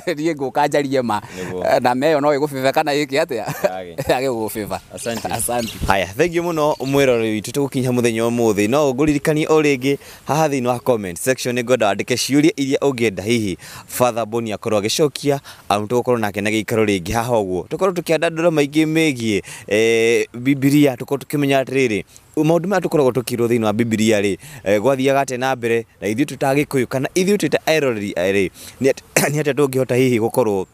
Speaker 3: niĩ ngũka njarie ma.
Speaker 2: Nĩguo.
Speaker 3: Na meyo no ĩgũbĩbe kana ĩke atĩa?
Speaker 2: Yage.
Speaker 3: Yage gũgũbĩba.
Speaker 2: Asante.
Speaker 3: Asante.
Speaker 2: Haya, thank you muno mwĩroreri witũ, tũgũkinya mũthenya ũmũthĩ. No ngũririkanie o rĩngĩ, haha thĩinĩ wa comment section nĩ ngwenda wandĩke ciũria iria ũngĩenda hihi Father Boni akorwo agĩcokia, amu tũgũkorwo nake na gĩikaro rĩngĩ haha ũguo, tũkorwo tũkĩandandũra maingĩ megiĩ Bibilia, tũkorwo tũkĩmenya atĩrĩrĩ, maũndũ maya tũkoragwo tũkĩrwo thĩinĩ wa Bibilia rĩ, gwathiaga atĩa na mbere, na ithuĩ twĩ ta Agĩkũyũ kana ithuĩ twĩ ta eroreri rĩ, nĩ atĩa tũngĩhota hihi gũkorwo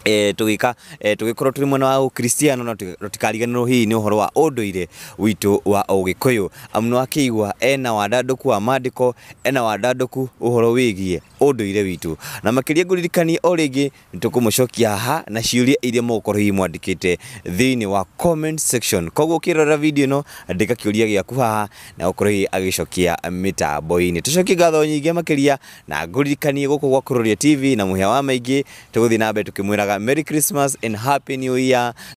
Speaker 2: tũgĩka tũgĩkorwo tũrĩ mwena wa ũkristiano na tũtikariganĩrwo hihi nĩ ũhoro wa ũndũire witũ wa ũgĩkũyũ, amu nĩ wakĩigua ena wandandũku wa maandĩko, ena wandandũku ũhoro wĩgiĩ ũndũire witũ. Na makĩria ngũririkanie o rĩngĩ, nĩ tũkũmũcokia haha na ciũria iria mũgũkorwo hihi mwandĩkĩte thĩinĩ wa comment section. Koguo ũkĩrora video ĩno, andĩka kĩũria gĩaku haha na ũkorwo hihi agĩcokia mĩtambo-inĩ. Tũcokie ngatho nyingĩ makĩria na ngũririkanie gũkũ gwa Kuroria TV na mũhĩa wa maingĩ, tũgũthiĩ na mbere tũkĩmwĩraga Merry Christmas and Happy New Year.